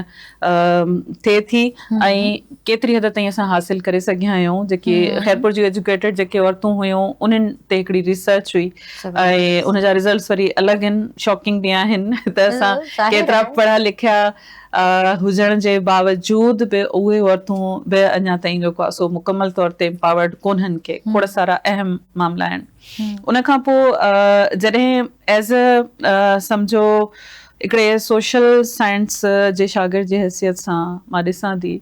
ٿئي ٿي ۽ ڪيتري حد تائين اسان حاصل ڪري سگهيا آهيون جيڪي خيرپور جون ايجوڪيٽيڊ جيڪي عورتون هيون انهن تي هڪڙي ريسرچ هئي ۽ ان جا رزلٽس وري الڳ آهن شاڪنگ به آهن ته اسان ڪيترا پڙهيا لکيا هجڻ جي باوجود به اهي عورتون به اڃا تائين جيڪو آهي سو مڪمل طور تي امپاورڊ ڪونهن ڪي کوڙ سارا اهم معاملا آهن ان کان پوء جڏهن ايز اي سمجهو هڪڙي سوشل سائنس جي شاگرد جي حيثيت سان مان ڏسان ٿي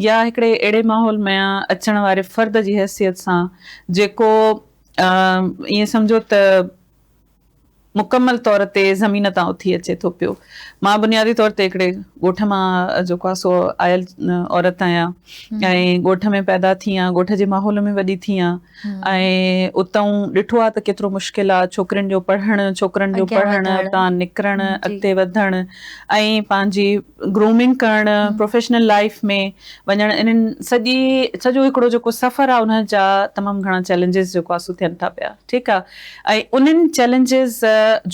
يا هڪڙي اهڙي ماحول ۾ اچڻ واري فرد جي حيثيت سان جيڪو ائين سمجهو ته مڪمل طور تي زمين تان اٿي اچي ٿو پيو. مان بنيادي طور تي هڪڙي ڳوٺ مان جيڪو آهي سو آيل عورت آهيان ۽ ڳوٺ ۾ پيدا ٿي آهيان، ڳوٺ جي ماحول ۾ وڏي ٿي آهيان ۽ اتئون ڏٺو آهي ته ڪيترو مشڪل آهي ڇوڪرين جو پڙهڻ، ڇوڪرن جو پڙهڻ، اتان نڪرڻ، اڳتي وڌڻ ۽ پنهنجي گرومنگ ڪرڻ، پروفيشنل لائيف ۾ وڃڻ، انهن سڄي سڄو هڪڙو جيڪو سفر آهي ان جا تمام گهڻا چئلينجز جيڪو آهي سو ٿين ٿا پيا ٺيڪ آهي ۽ انهن چئلينجز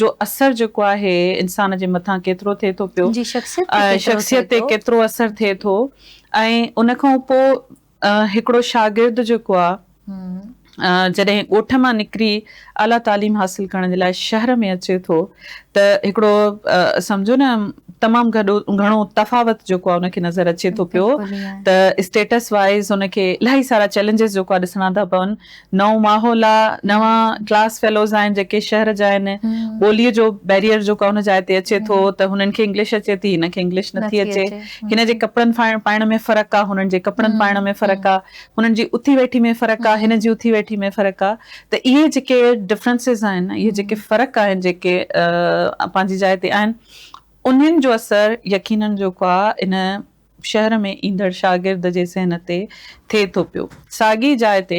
جو اثر جيڪو آهي انسان جي مٿان ڪيترو ٿئي ٿو پيو شخصيت تي ڪيترو اثر ٿئي ٿو ۽ ان کان پوء هڪڙو شاگرد جيڪو آ جڏهن ڳوٺ مان نڪري اعليٰ تعليم حاصل ڪرڻ جي لاء شهر ۾ اچي ٿو ته هڪڙو سمجهو نه تمام گهڏو گهڻو تفاوت جيڪو آ ان کي نظر اچي ٿو پيو ته اسٽيٽس وائز ان کي الاهي سارا چئلينجز جيڪو آ ڏسڻا ٿا پون نئون ماحول آ نوان ڪلاس فيلوز آهن جيڪي شهر جا آهن ٻوليء جو بيريئر جيڪو آ ان جاء تي اچي ٿو ته هنن کي انگلش اچي ٿي هن کي انگلش نٿي اچي هن جي ڪپڙن پائڻ ۾ فرق آ، هنن جي ڪپڙن پائڻ ۾ فرق آ، هنن جي اٿي ويٺي ۾ فرق آ، هن جي اٿي ويٺي ۾ فرق آ ته اهي جيڪي ڊفرنسز آهن، اهي جيڪي فرق آهن جيڪي پنهنجي جاء تي آهن، انهن جو اثر يقينن جيڪو آ ان شهر ۾ ايندڙ شاگرد جي ذهن تي ٿئي ٿو پيو. ساڳي جاء تي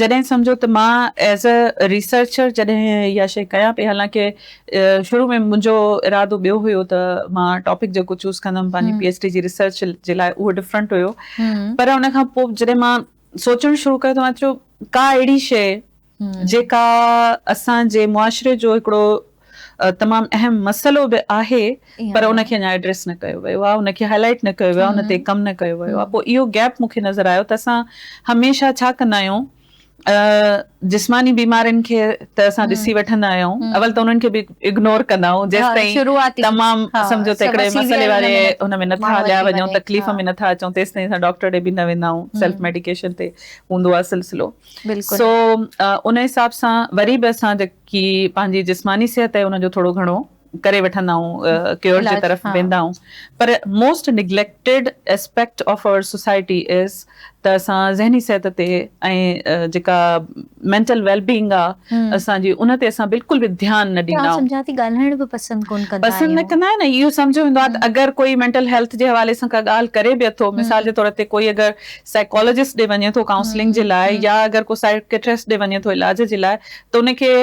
جڏهن سمجهو ته مان ايز اي ريسرچر جڏهن اها شيء ڪيان پئي حالانڪه شروع ۾ منهنجو ارادو ٻيو هيو ته مان ٽاپڪ جيڪو چوز ڪندم پنهنجي پي ايڇ ڊي جي ريسرچ جي لاء اهو ڊفرنٽ هيو پر ان کان پوء جڏهن مان سوچڻ شروع ڪيو ته مان چيو ڪا اهڙي شيء جيڪا اسان جي معاشري جو هڪڙو تمام اهم مسئلو به آهي پر ان کي اڃا ايڊريس نه ڪيو ويو آهي ان کي هائي لائيٽ نه ڪيو ويو آهي ان تي ڪم نه ڪيو ويو آهي پوء اهو گيپ مون کي نظر آيو ته اسان هميشه ڇا ڪندا آهيون جسماني بيمارين کي ته اسان ڏسي وٺندا آهيون اول ته انهن کي به اگنور ڪندا آهيون جيستائين تمام سمجهو ته هڪڙي مسئلي واري ان ۾ نٿا هليا وڃون تڪليف ۾ نٿا اچون تيستائين اسان ڊاڪٽر ڏي به نه ويندا آهيون سيلف ميڊيڪيشن تي هوندو آهي سلسلو سو ان حساب سان وري به اسان جيڪي پنهنجي جسماني صحت آهي ان جو ٿورو گهڻو ڪري وٺندا آهيون ڪيور جي طرف ويندا آهيون پر most neglected aspect of our society is ته اسان ذهني صحت تي ۽ جيڪا مينٽل ويل بينگ آ اسان جي ان تي اسان بلڪل به ڌيان نه ڏيندا آهيون. سمجهان ٿي ڳالهائڻ به پسند ڪون ڪندا آهيون. پسند نه ڪندا آهن ۽ اهو سمجهيو ويندو آهي ته اگر ڪوئي مينٽل هيلٿ جي حوالي سان ڪا ڳالهه ڪري به اٿو مثال جي طور تي ڪوئي اگر سائيڪالاجسٽ ڏي وڃي ٿو ڪائونسلنگ جي لاء يا اگر ڪو سائيڪيٽرسٽ ڏي وڃي ٿو علاج جي لاء ته ان کي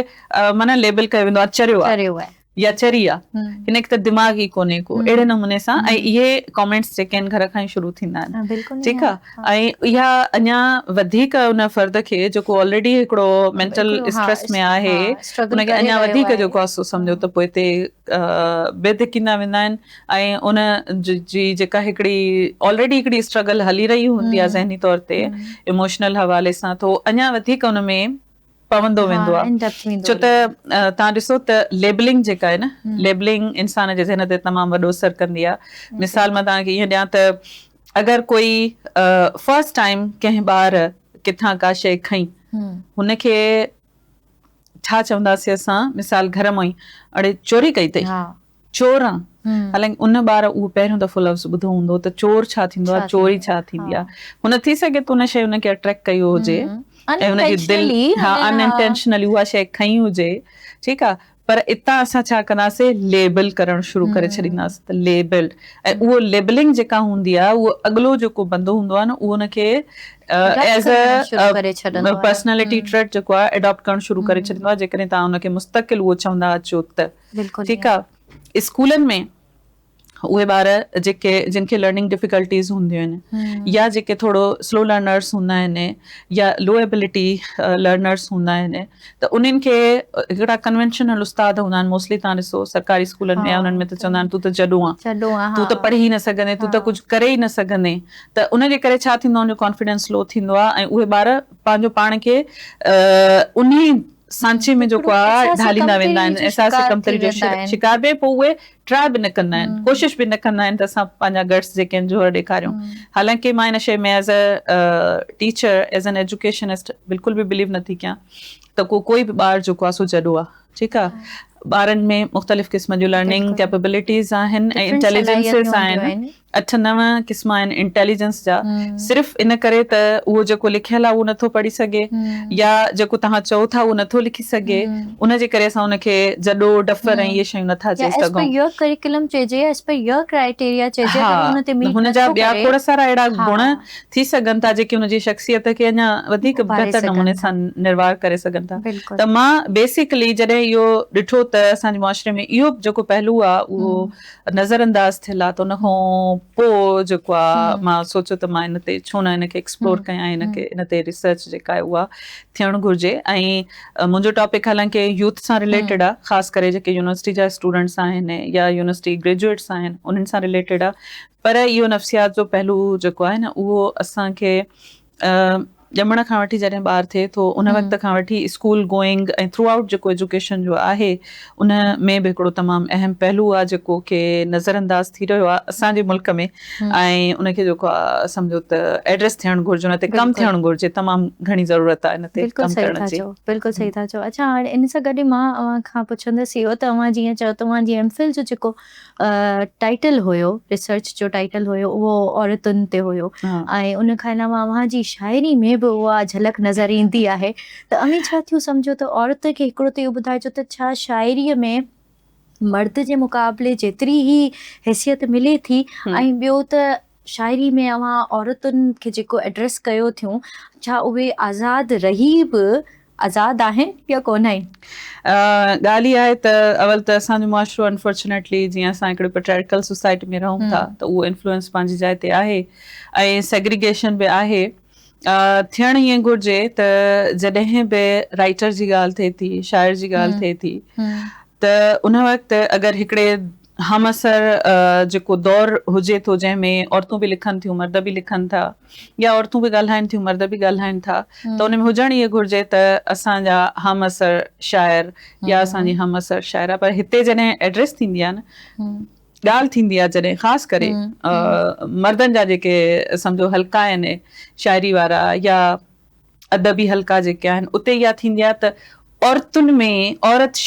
معنيٰ ليبل ڪيو ويندو آهي چريو آهي يا چري آ هن کي ته دماغ ئي ڪونهي ڪو اهڙي نموني سان ۽ اهي ڪامينٽس جيڪي آهن گهر کان ئي شروع ٿيندا آهن ٺيڪ آ ۽ اها اڃا وڌيڪ ان فرد کي جيڪو آلريڊي هڪڙو مينٽل اسٽريس ۾ آهي ان کي اڃا وڌيڪ جيڪو آ سو سمجهو ته پوئتي به ڌڪيندا ويندا آهن ۽ ان جي جيڪا هڪڙي آلريڊي هڪڙي اسٽرگل هلي رهي هوندي آ ذهني طور تي اموشنل حوالي سان ته اڃا وڌيڪ ان ۾ پوندو ويندو آهي ڇو ته توهان ڏسو ته ليبلنگ جيڪا آهي نه ليبلنگ انسان جي ذهن تي تمام وڏو اثر ڪندي آهي مثال مان توهان کي ائين ڏيان ته اگر ڪوئي فرسٽ ٽائيم ڪنهن ٻار ڪٿان ڪا شيء کنئي هن کي ڇا چونداسي اسان مثال گهر مان ئي اڙي چوري ڪئي اٿئي چور آن. حالانڪ ان ٻار اهو پهريون دفعو لفظ ٻڌو هوندو ته چور ڇا ٿيندو آهي، چوري ڇا ٿيندي آهي. هن ٿي سگهي ٿو ان شيء هن کي اٽريڪٽ ڪئي هجي ۽ هن جي دل ها ان انٽينشنلي اها شيء کنئي هجي ٺيڪ آهي پر اتان اسان ڇا ڪنداسين ليبل ڪرڻ شروع ڪري ڇڏينداسين ته ليبلڊ ۽ اهو ليبلنگ جيڪا هوندي آهي اهو اڳلو جيڪو بندو هوندو آهي نه اهو ان کي ايز اي پرسنالٽي ٽريٽ جيڪو آهي اڊاپٽ ڪرڻ شروع ڪري ڇڏيندو آهي جيڪڏهن توهان ان کي مستقل اهو چوندا اچو ته. ٺيڪ آ اسڪولن ۾ اهي ٻار جيڪي جن کي لرننگ ڊفيڪلٽيز هونديون آهن يا جيڪي ٿورو سلو لرنرس هوندا آهن يا لو ايبلٽي لرنرس هوندا آهن ته انهن کي هڪڙا ڪنوينشنل استاد هوندا آهن موسٽلي تان ڏسو سرڪاري اسڪولن ۾ انهن ۾ ته چوندا آهن تون ته جڏو آن تون ته پڙهي ئي نه سگهندين تون ته ڪجهه ڪري ئي نه سگهندين ته ان جي ڪري ڇا ٿيندو آهي ان جو ڪانفيڊنس لو ٿيندو آهي ۽ اهي ٻار پنهنجو پاڻ کي انهي سانچي ۾ جيڪو آ ڍاليندا ويندا آهن احساس ڪمتري جو شڪار به پوء اهي ٽراء به نه ڪندا آهن ڪوشش به نه ڪندا آهن ته اسان پنهنجا گٽس جيڪي آهن جوهر ڏيکاريون حالانڪه مان ان شيء ۾ as a teacher as an educationist بلڪل به بليو نٿي ڪيان ته ڪو ڪوئي به ٻار جيڪو آ سو جڏو آ ٺيڪ آ. ٻارن ۾ مختلف قسم جون لرننگ ڪيپبلٽيز آهن ۽ انٽيليجنسز آهن. اٺ نو قسم آهن انٽيليجنس جا. صرف ان ڪري ته اهو جيڪو لکيل آهي اهو نٿو پڙهي سگهي يا جيڪو توهان چئو ٿا اهو نٿو لکي سگهي، ان جي ڪري اسان ان کي جڏو، ڊفر ۽ اهي شيون نٿا چئي سگهون. يا ايز پر your curriculum چئجي يا ايز پر your criteria چئجي اگر ان تي ميٽ هن جا ٻيا کوڙ سارا اهڙا گڻ ٿي سگهن ٿا جيڪي هن جي شخصيت کي اڃا وڌيڪ بهتر نموني سان نروار ڪري سگهن ٿا. ته مان بيسيڪلي جڏهن اهو ڏٺو ته اسان جي معاشري ۾ اهو جيڪو پهلو آهي اهو نظر انداز ٿيل آهي ته ان کان پوء جيڪو آهي مان سوچيو ته مان ان تي ڇو نه ان کي ايڪسپلور ڪيان ان کي ان تي ريسرچ جيڪا آهي اها ٿيڻ گهرجي ۽ منهنجو ٽاپڪ حالانڪه يوٿ سان رليٽيڊ آهي خاص ڪري جيڪي يونيورسٽي جا اسٽوڊنٽس آهن يا يونيورسٽي گريجوئيٽس آهن انهن سان رليٽيڊ آهي پر اهو نفسيات جو پهلو جيڪو آهي نه اهو اسان کي ڄمڻ کان وٺي جڏهن ٻار ٿئي ٿو ان وقت کان وٺي اسڪول گوئنگ ۽ ٿرو آئوٽ جيڪو ايجوڪيشن جو آهي ان ۾ به هڪڙو تمام اهم پهلو آهي جيڪو ڪي نظر انداز ٿي رهيو آهي اسان جي ملڪ ۾ ۽ ان کي جيڪو آهي سمجهو ته ايڊريس ٿيڻ گهرجي ان تي ڪم ٿيڻ گهرجي تمام گهڻي ضرورت آهي ان تي ڪم ڪرڻ جي. بلڪل صحيح ٿا چئو. اڇا هاڻي ان سان گڏ مان اوهان کان پڇندس اهو ته اوهان جيئن چيو ته اوهان جي ايم فل جو جيڪو ٽائيٽل هيو ريسرچ جو ٽائيٽل هيو اهو عورتن تي هيو ۽ ان کان علاوه اوهان جي شاعري ۾ به اها جهلڪ نظر ايندي آهي ته اوهين ڇا ٿيون سمجهو ته عورت کي هڪڙو ته اهو ٻڌائجو ته ڇا شاعري ۾ مرد جي مقابلي جيتري ئي حيثيت ملي ٿي ۽ ٻيو ته شاعري ۾ اوهان عورتن کي جيڪو ايڊريس ڪيو ٿيون ڇا اهي آزاد رهي به آزاد آهن يا ڪونه آهن؟ ڳالهه اها آهي ته اول ته اسان جو معاشرو انفارچونيٽلي جيئن اسان هڪڙي پيٽريارڪل سوسائٽي ۾ رهون ٿا ته اهو انفلوئنس پنهنجي جاء تي آهي ۽ سيگريگيشن به آهي. ٿيڻ ائين گهرجي ته جڏهن به رائيٽر جي ڳالهه ٿئي ٿي، شاعر جي ڳالهه ٿئي ٿي ته ان وقت اگر هڪڙي همعصر جيڪو دور هجي ٿو جنهن ۾ عورتون به لکن ٿيون مرد به لکن ٿا يا عورتون به ڳالهائن ٿيون مرد به ڳالهائن ٿا ته ان ۾ هجڻ ائين گهرجي ته اسان جا همعصر شاعر يا اسان جي همعصر شاعره پر هتي جڏهن ايڊريس ٿيندي آهي نه ڳالهه ٿيندي آهي جڏهن خاص ڪري مردن جا جيڪي سمجهو حلقا آهن شاعري وارا يا ادبي حلقا جيڪي آهن اتي اها ٿيندي آهي ته عورتن ۾ عورت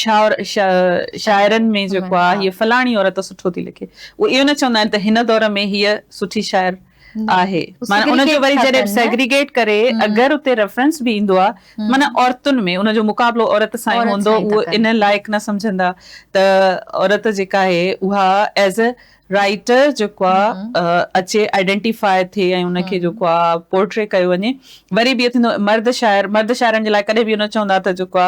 شاعرن ۾ جيڪو آهي هيء فلاڻي عورت سٺو ٿي لکي اهي اهو نه چوندا آهن ته هن دور ۾ هيء سٺي شاعر آهي معنيٰ ان جو وري جڏهن سيگريگيٽ ڪري اگر اتي ريفرنس به ايندو آهي معنيٰ عورتن ۾ ان جو مقابلو عورت سان ئي هوندو اهو ان لائق نه سمجهندا ته عورت جيڪا آهي اها ايز اي رائيٽر جيڪو آ اچي آئيڊينٽيفاء ٿئي ۽ ان کي جيڪو آ پورٽري ڪيو وڃي وري به اهو ٿيندو مرد شاعر مرد شاعرن جي لاء ڪڏهن به اهو نه چوندا ته جيڪو آ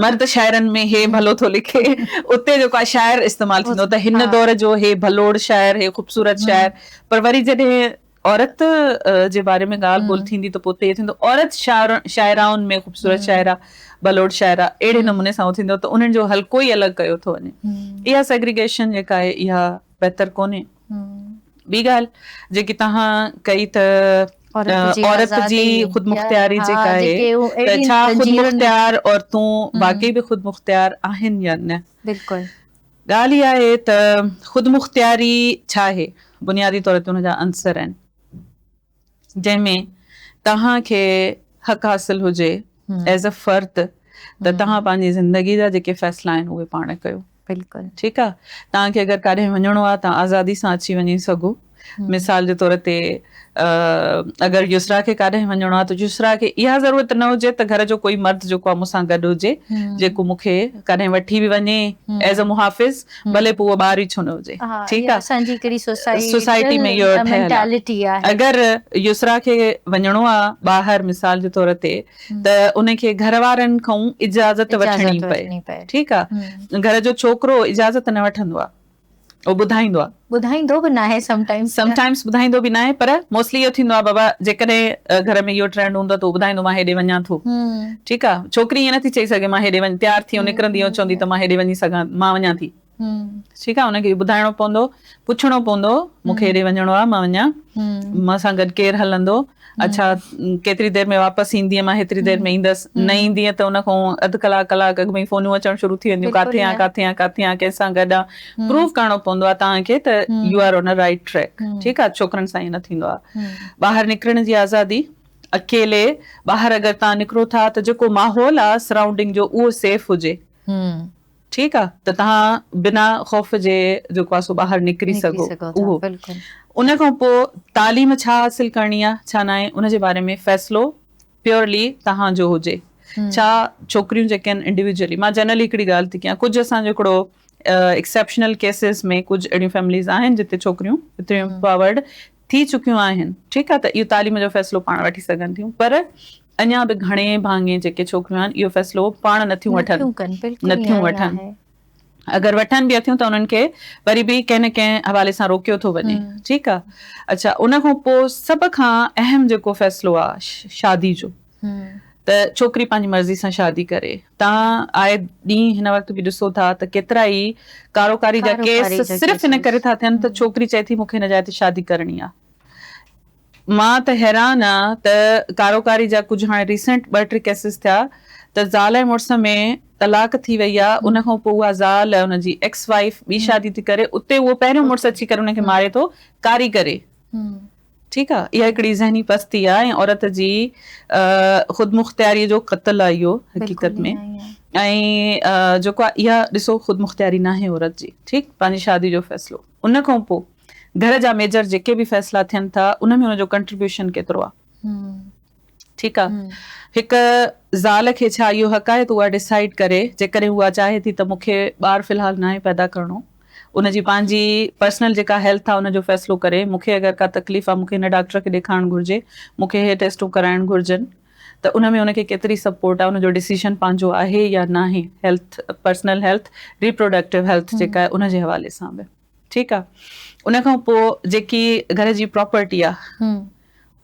مرد شاعرن ۾ هي ڀلو ٿو لکي اتي جيڪو آ شاعر استعمال ٿيندو ته هن دور جو هي ڀلوڙ شاعر هي خوبصورت شاعر پر وري جڏهن عورت جي باري ۾ ڳالهه ٻولهه ٿيندي ته پوء اتي اهو ٿيندو عورت شاعرائن ۾ خوبصورت شاعره ڀلوڙ شاعره اهڙي نموني سان اهو ٿيندو ته انهن جو حلقو ئي الڳ ڪيو ٿو وڃي اها سيگريگيشن جيڪا آهي اها بهتر ڪونهي ٻي ڳالهه جيڪي توهان ڪئي ته عورت جي خودمختياري جيڪا آهي ته ڇا خودمختيار عورتون واقعي به خودمختيار آهن يا نه بلڪل ڳالهه اها آهي ته خودمختياري ڇا آهي؟ بنيادي طور تي ان جا عنصر آهن، جنهن ۾ توهان کي حق حاصل هجي ايز اي فرد ته توهان پنهنجي زندگي جا جيڪي فيصلا آهن اهي پاڻ ڪيو. بلڪل. ٺيڪ آهي. توهان کي اگر ڪاڏي وڃڻو آهي توهان آزادي سان اچي وڃي سگهو. مثال جي طور تي اگر يسرا کي ڪاڏانهن وڃڻو آهي ته يسرا کي اها ضرورت نه هجي ته گهر جو ڪوئي مرد جيڪو آهي مون سان گڏ هجي جيڪو مون کي ڪاڏانهن وٺي به وڃي ايز اي محافظ ڀلي پوء اهو ٻار ئي ڇو نه هجي ٺيڪ آهي اسان جي هڪڙي سوسائٽي ۾ اهو ٺهيل آهي اگر يسرا کي وڃڻو آهي ٻاهر مثال جي طور تي ته ان کي گهر وارن کان اجازت وٺڻي پئي ٺيڪ آهي گهر جو ڇوڪرو اجازت نه وٺندو آهي اهو ٻڌائيندو آهي. ٻڌائيندو به ناهي سم ٽائمز. سم ٽائمز ٻڌائيندو به ناهي پر موسٽلي اهو ٿيندو آهي بابا جيڪڏهن گهر ۾ اهو ٽرينڊ هوندو آهي ته اهو ٻڌائيندو مان هيڏي وڃان ٿو ٺيڪ آهي ڇوڪري ائين نٿي چئي سگهي مان هيڏي وڃ تيار ٿي نڪرندي ۽ چوندي ته مان هيڏي وڃي سگهان مان وڃان ٿي ٺيڪ آهي ان کي ٻڌائڻو پوندو پڇڻو پوندو مون کي هيڏي وڃڻو آهي مان وڃان مان سان گڏ ڪير هلندو اڇا ڪيتري دير ۾ واپس ايندينء مان هيتري دير ۾ ايندس نه ايندينء ته ان کان اڌ ڪلاڪ ڪلاڪ اڳ ۾ ئي فونيون اچڻ شروع ٿي وينديون ڪاٿي آن ڪاٿي آن ڪاٿي آن ڪنهن سان گڏ آن پروف ڪرڻو پوندو آهي توهان کي ته you are on a right track ٺيڪ آهي ڇوڪرن سان ائين نه ٿيندو آهي ٻاهر نڪرڻ جي آزادي اڪيلي ٻاهر اگر توهان نڪرو ٿا ته جيڪو ماحول آهي سرائونڊنگ جو اهو سيف هجي. ٺيڪ آ ته توهان بنا خوف جي جيڪو آ سو ٻاهر نڪري سگهو اهو ان کان پوء تعليم ڇا حاصل ڪرڻي آ ڇا ناهي ان جي باري ۾ فيصلو پيورلي توهان جو هجي ڇا ڇوڪريون جيڪي آهن انڊيويجولي مان جنرلي هڪڙي ڳالهه ٿي ڪيان ڪجهه اسان جو هڪڙو ايڪسيپشنل ڪيسز ۾ ڪجهه اهڙيون فيمليز آهن جتي ڇوڪريون ايتريون امپاورڊ ٿي چڪيون آهن ٺيڪ آ ته اهو تعليم جو فيصلو پاڻ وٺي سگهن ٿيون پر اڃا به گهڻي ڀاڱي جيڪي ڇوڪريون آهن اهو فيصلو پاڻ نٿيون وٺن نٿيون وٺن اگر وٺن به اٿيون ته انهن کي وري به ڪنهن نه ڪنهن حوالي سان روڪيو ٿو وڃي ٺيڪ آ اڇا ان کان پوء سڀ کان اهم جيڪو فيصلو آ شادي جو ته ڇوڪري پنهنجي مرضي سان شادي ڪري تان آئي ڏينهن هن وقت به ڏسو ٿا ته ڪيترا ئي ڪاروڪاري جا ڪيس صرف ان ڪري ٿا ٿين ته ڇوڪري چئي ٿي مون کي هن جاء تي شادي ڪرڻي آ مان ته حيران آ ته ڪاروڪاري جا ڪجهه هاڻي ريسينٽ ٻه ٽي ڪيسز ٿيا ته زال ۽ مڙس ۾ طلاق ٿي وئي آ ان کان پوء اها زال ان جي ايڪس وائيف ٻي شادي ٿي ڪري اتي اهو پهريون مڙس اچي ڪري ان کي ماري ٿو ڪاري ڪري ٺيڪ آ اها هڪڙي ذهني پستي آ ۽ عورت جي خودمختياري جو قتل آ اهو حقيقت ۾ ۽ جيڪو آ اها ڏسو خودمختياري ناهي عورت جي ٺيڪ پنهنجي شادي جو فيصلو ان کان پوء گهر جا ميجر جيڪي به فيصلا ٿين ٿا ان ۾ ان جو ڪنٽريبيوشن ڪيترو آ ٺيڪ آ هڪ زال کي ڇا اهو حق آهي ته اها ڊسائيڊ ڪري جيڪڏهن اها چاهي ٿي ته مون کي ٻار في الحال ناهي پيدا ڪرڻو ان جي پنهنجي پرسنل جيڪا هيلٿ آ ان جو فيصلو ڪري مون کي اگر ڪا تڪليف آ مون کي هن ڊاڪٽر کي ڏيکارڻ گهرجي مون کي هي ٽيسٽون ڪرائڻ گهرجن ته ان ۾ ان کي ڪيتري سپورٽ آ ان جو ڊسيشن پنهنجو آهي يا ناهي health personal health reproductive health جيڪا آهي ان جي حوالي سان به ٺيڪ آ ان کان پوء جيڪي گهر جي پراپرٽي آ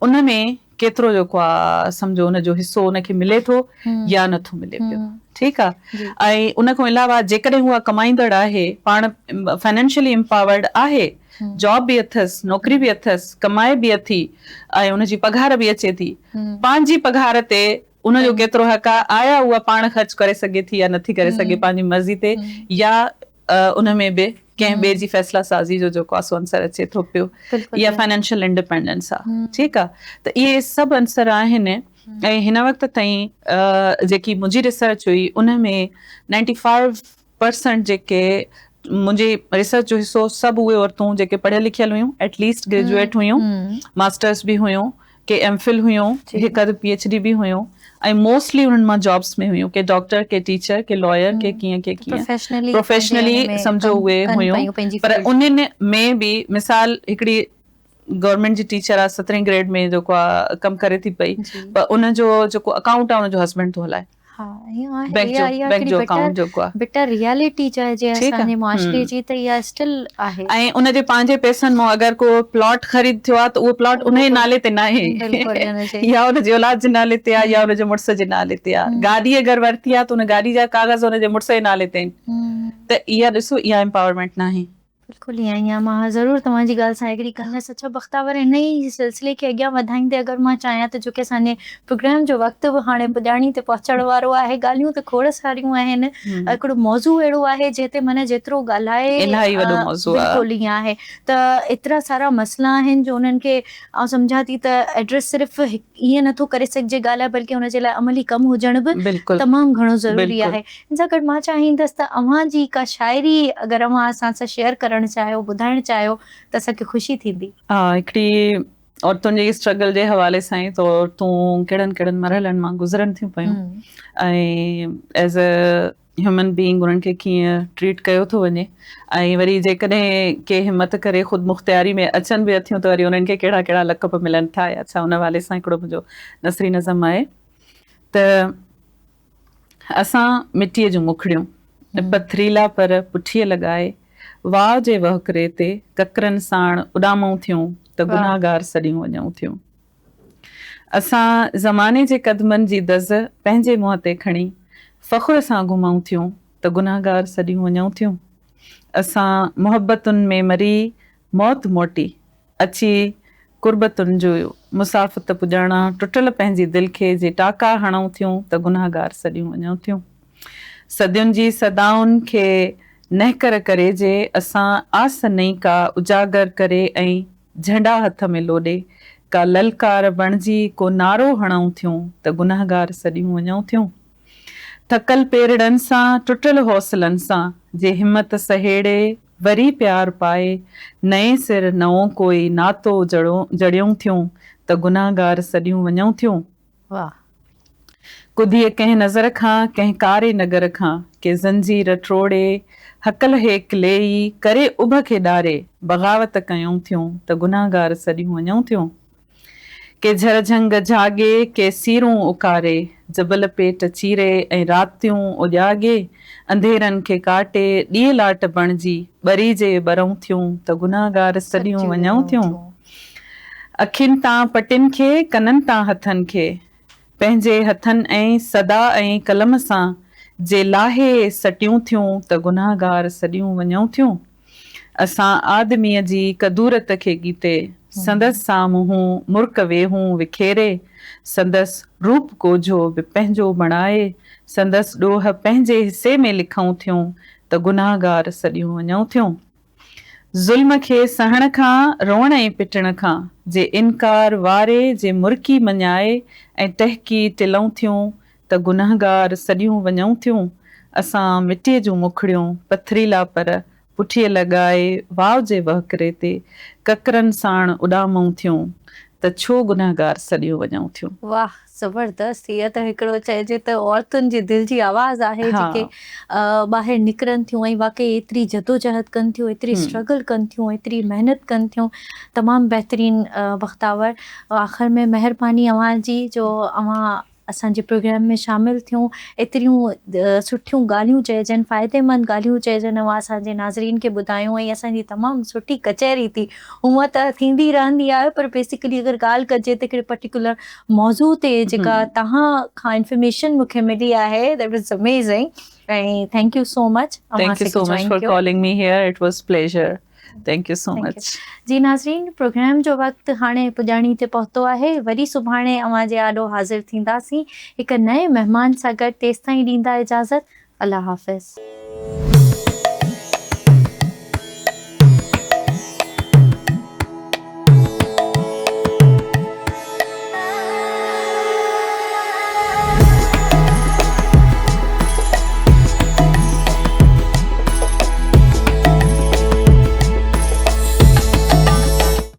ان ۾ ڪيترو جيڪو آ سمجهو ان جو حصو ان کي ملي ٿو يا نٿو ملي پيو ٺيڪ آ ۽ ان کان علاوه جيڪڏهن اها ڪمائيندڙ آهي پاڻ فائنينشلي امپاورڊ آهي جاب به اٿس نوڪري به اٿس ڪمائي به اٿي ۽ ان جي پگهار به اچي ٿي پنهنجي پگهار تي ان جو ڪيترو حق آ آيا اها پاڻ خرچ ڪري سگهي ٿي يا نٿي ڪري سگهي پنهنجي مرضي تي يا ان ۾ به ڪنهن ٻئي جي فيصلا سازي جو جيڪو آ سو عنصر اچي ٿو پيو اها فائنانشل انڊيپينڊنس آ ٺيڪ آ ته اهي سڀ عنصر آهن ۽ هن وقت تائين جيڪي منهنجي ريسرچ هئي ان ۾ نائنٽي فائيو پرسنٽ جيڪي منهنجي ريسرچ جو حصو سڀ اهي عورتون جيڪي پڙهيل لکيل هيون ايٽ ليسٽ گريجوئيٽ هيون ماسٽرس به هيون ڪي ايم فل هيون هڪ اڌ پي ايڇ ڊي به هيون ۽ موسٽلي انهن مان جابس ۾ هيون ڪي ڊاڪٽر ڪي ٽيچر ڪي لائر ڪي ڪيئن ڪي ڪيئن پروفيشنلي سمجهو اهي هيون پر انهن ۾ به مثال هڪڙي گورنمينٽ جي ٽيچر آ سترهين گريڊ ۾ جيڪو آ ڪم ڪري ٿي پئي پر ان جو جيڪو اڪائونٽ آ ان جو هسبينڊ ٿو هلائي ها ائين آهي بينڪ جو بينڪ جو اڪائونٽ جيڪو آ بٽر ريئلٽي چئجي اسان جي معاشري جي ته اها اسٽل آهي. ۽ ان جي پنهنجي پئسن مان اگر ڪو پلاٽ خريد ٿيو آ ته اهو پلاٽ ان جي نالي تي ناهي يا ان جي اولاد جي نالي تي آ يا ان جي مڙس جي نالي تي آ گاڏي اگر ورتي آ ته ان گاڏي جا ڪاغذ ان جي مڙس جي نالي تي آهن ته اها ڏسو اها امپاورمينٽ ناهي. بلڪل ائين ئي آهي مان ضرور توهان جي ڳالهه سان ايگري ڪندس. اڇا بختاور ان ئي سلسلي کي اڳيان وڌائيندي اگر مان چاهيان ته چونڪه اسان جي پروگرام جو وقت به هاڻي پڄاڻي تي پهچڻ وارو آهي ڳالهيون ته کوڙ ساريون آهن هڪڙو موضوع اهڙو آهي جنهن تي معنيٰ جيترو ڳالهائي الاهي وڏو موضوع آهي بلڪل ائين آهي ته ايترا سارا مسئلا آهن جو انهن کي آئون سمجهان ٿي ته ايڊريس صرف ائين نٿو ڪري سگهجي ڳالهه بلڪه ان جي لاء عملي ڪم هجڻ به تمام گهڻو ضروري آهي. ان سان گڏ مان چاهيندس ته اوهان جي ڪا شاعري اگر اوهان اسان سان شيئر ڪرڻ چاهيو ٻڌائڻ چاهيو ته اسان کي خوشي ٿيندي. ها هڪڙي عورتن جي اسٽرگل جي حوالي سان ئي ته عورتون ڪهڙن ڪهڙن مرحلن مان گذرن ٿيون پيون ۽ ايز اي هيومن بينگ انهن کي ڪيئن ٽريٽ ڪيو ٿو وڃي ۽ وري جيڪڏهن ڪي همت ڪري خود مختياري ۾ اچن به اٿيون ته وري انهن کي ڪهڙا ڪهڙا لقب ملن ٿا يا ڇا ان حوالي سان هڪڙو منهنجو نثري نظم آهي ته اسان مٽيء جون مکڙيون پٿريلا پر پٺيء لڳائي واء جي وهڪري تي ڪڪرن ساڻ اڏامون ٿيون ته گناهگار سڏيون وڃون ٿيون. اسان زماني جي قدمن جي دز پنهنجي منهن تي کڻي فخر سان گهمئون ٿيون ته گنهگار سڏيون وڃون ٿيون. اسان محبتن ۾ مري موت موٽي اچي قربتن جو مسافت پڄاڻان ٽٽل پنهنجي دل کي جي ٽاڪا هڻئون ٿيون ته گنهگار سڏيون وڃون ٿيون. صدين جي صدائن کي نهڪر ڪري جي اسان آس نئين ڪا اجاگر ڪري ۽ جهنڊا هٿ ۾ لوڏي، ڪا للڪار بڻجي ڪو نعرو هڻئون ٿيون ته گنهگار سڏيون وڃون ٿيون. ٿڪل پيرڙن سان، ٽٽل حوصلن سان، جي همت سهيڙي، وري پيار پائي، نئين سر نئون ڪوئي ناتو جڙيون ٿيون ته گنهگار سڏيون وڃون ٿيون. واھ. ڪڌيء ڪنهن نظر کان، ڪنهن ڪاري نگر کان، ڪي زنجير ٽوڙي، هڪل هيڪليئي، ڪري اڀ کي ڏاري، بغاوت ڪيون ٿيون ته گنهگار سڏيون وڃون ٿيون. ڪي جھر جھنگ جھاڳي، ڪي سيرون اڪاري، جبل پيٽ چيري ۽ راتيون اجاڳي، انڌيرن کي ڪاٽي، ڏيئي لاٽ بڻجي، ٻري جي ٻرئون ٿيون ته گنهگار سڏيون وڃون ٿيون. اکين تان پٽين کي، ڪنن تان هٿن کي، پنهنجي هٿن ۽ صدا ۽ قلم سان جي لاهي سٽيون ٿيون ته گنهگار سڏيون وڃون ٿيون. اسان آدميء جي ڪدورت کي ڳيتي، سندس سامهون مرڪ ويهون وکيري، سندس روپ ڪوجهو به پنهنجو بڻائي، سندس ڏوهه پنهنجي حصي ۾ لکون ٿيون ته گنهگار سڏيون وڃون ٿيون. ظلم کي سهڻ کان، روئڻ ۽ پٽڻ کان، جي انڪار واري جي مرڪي مڃائي ۽ ٽهڪي ٽلون ٿيون ته گنهگار سڏيون وڃون ٿيون. اسان مٽيء جون مکڙيون، پٿريلا پر، پٺيء لڳائي واء جي وهڪري تي ڪڪرن ساڻ اڏامون ٿيون ته ڇو گنهگار سڏيون وڃون ٿيون. واھ زبردست هيء ته هڪڙو چئجي ته عورتن جي دل جي آواز آهي جيڪي ٻاهر نڪرن ٿيون ۽ واقعي ايتري جدوجهد ڪن ٿيون ايتري اسٽرگل ڪن ٿيون ايتري محنت ڪن ٿيون تمام بهترين بختاور آخر ۾ مهرباني اوهان جي جو اوهان اسان جي پروگرام ۾ شامل ٿيون ايتريون سٺيون ڳالهيون چئجن فائديمند ڳالهيون چئجن اوهان اسان جي ناظرين کي ٻڌايون ۽ اسان جي تمام سٺي ڪچهري ٿي هونء ته ٿيندي رهندي آهي پر بيسيڪلي اگر ڳالهه ڪجي ته هڪڙي پرٽيڪولر موضوع تي جيڪا توهان کان انفارميشن مون کي ملي آهي that was amazing ۽ thank you so much thank you so much for calling me here it was pleasure thank you so much. جي ناظرين پروگرام جو وقت هاڻي پڄاڻي تي پهتو آهي وري سڀاڻي اوهان جي آڏو حاضر ٿينداسين هڪ نئين مهمان سان گڏ تيستائين ڏيندا اجازت الله حافظ.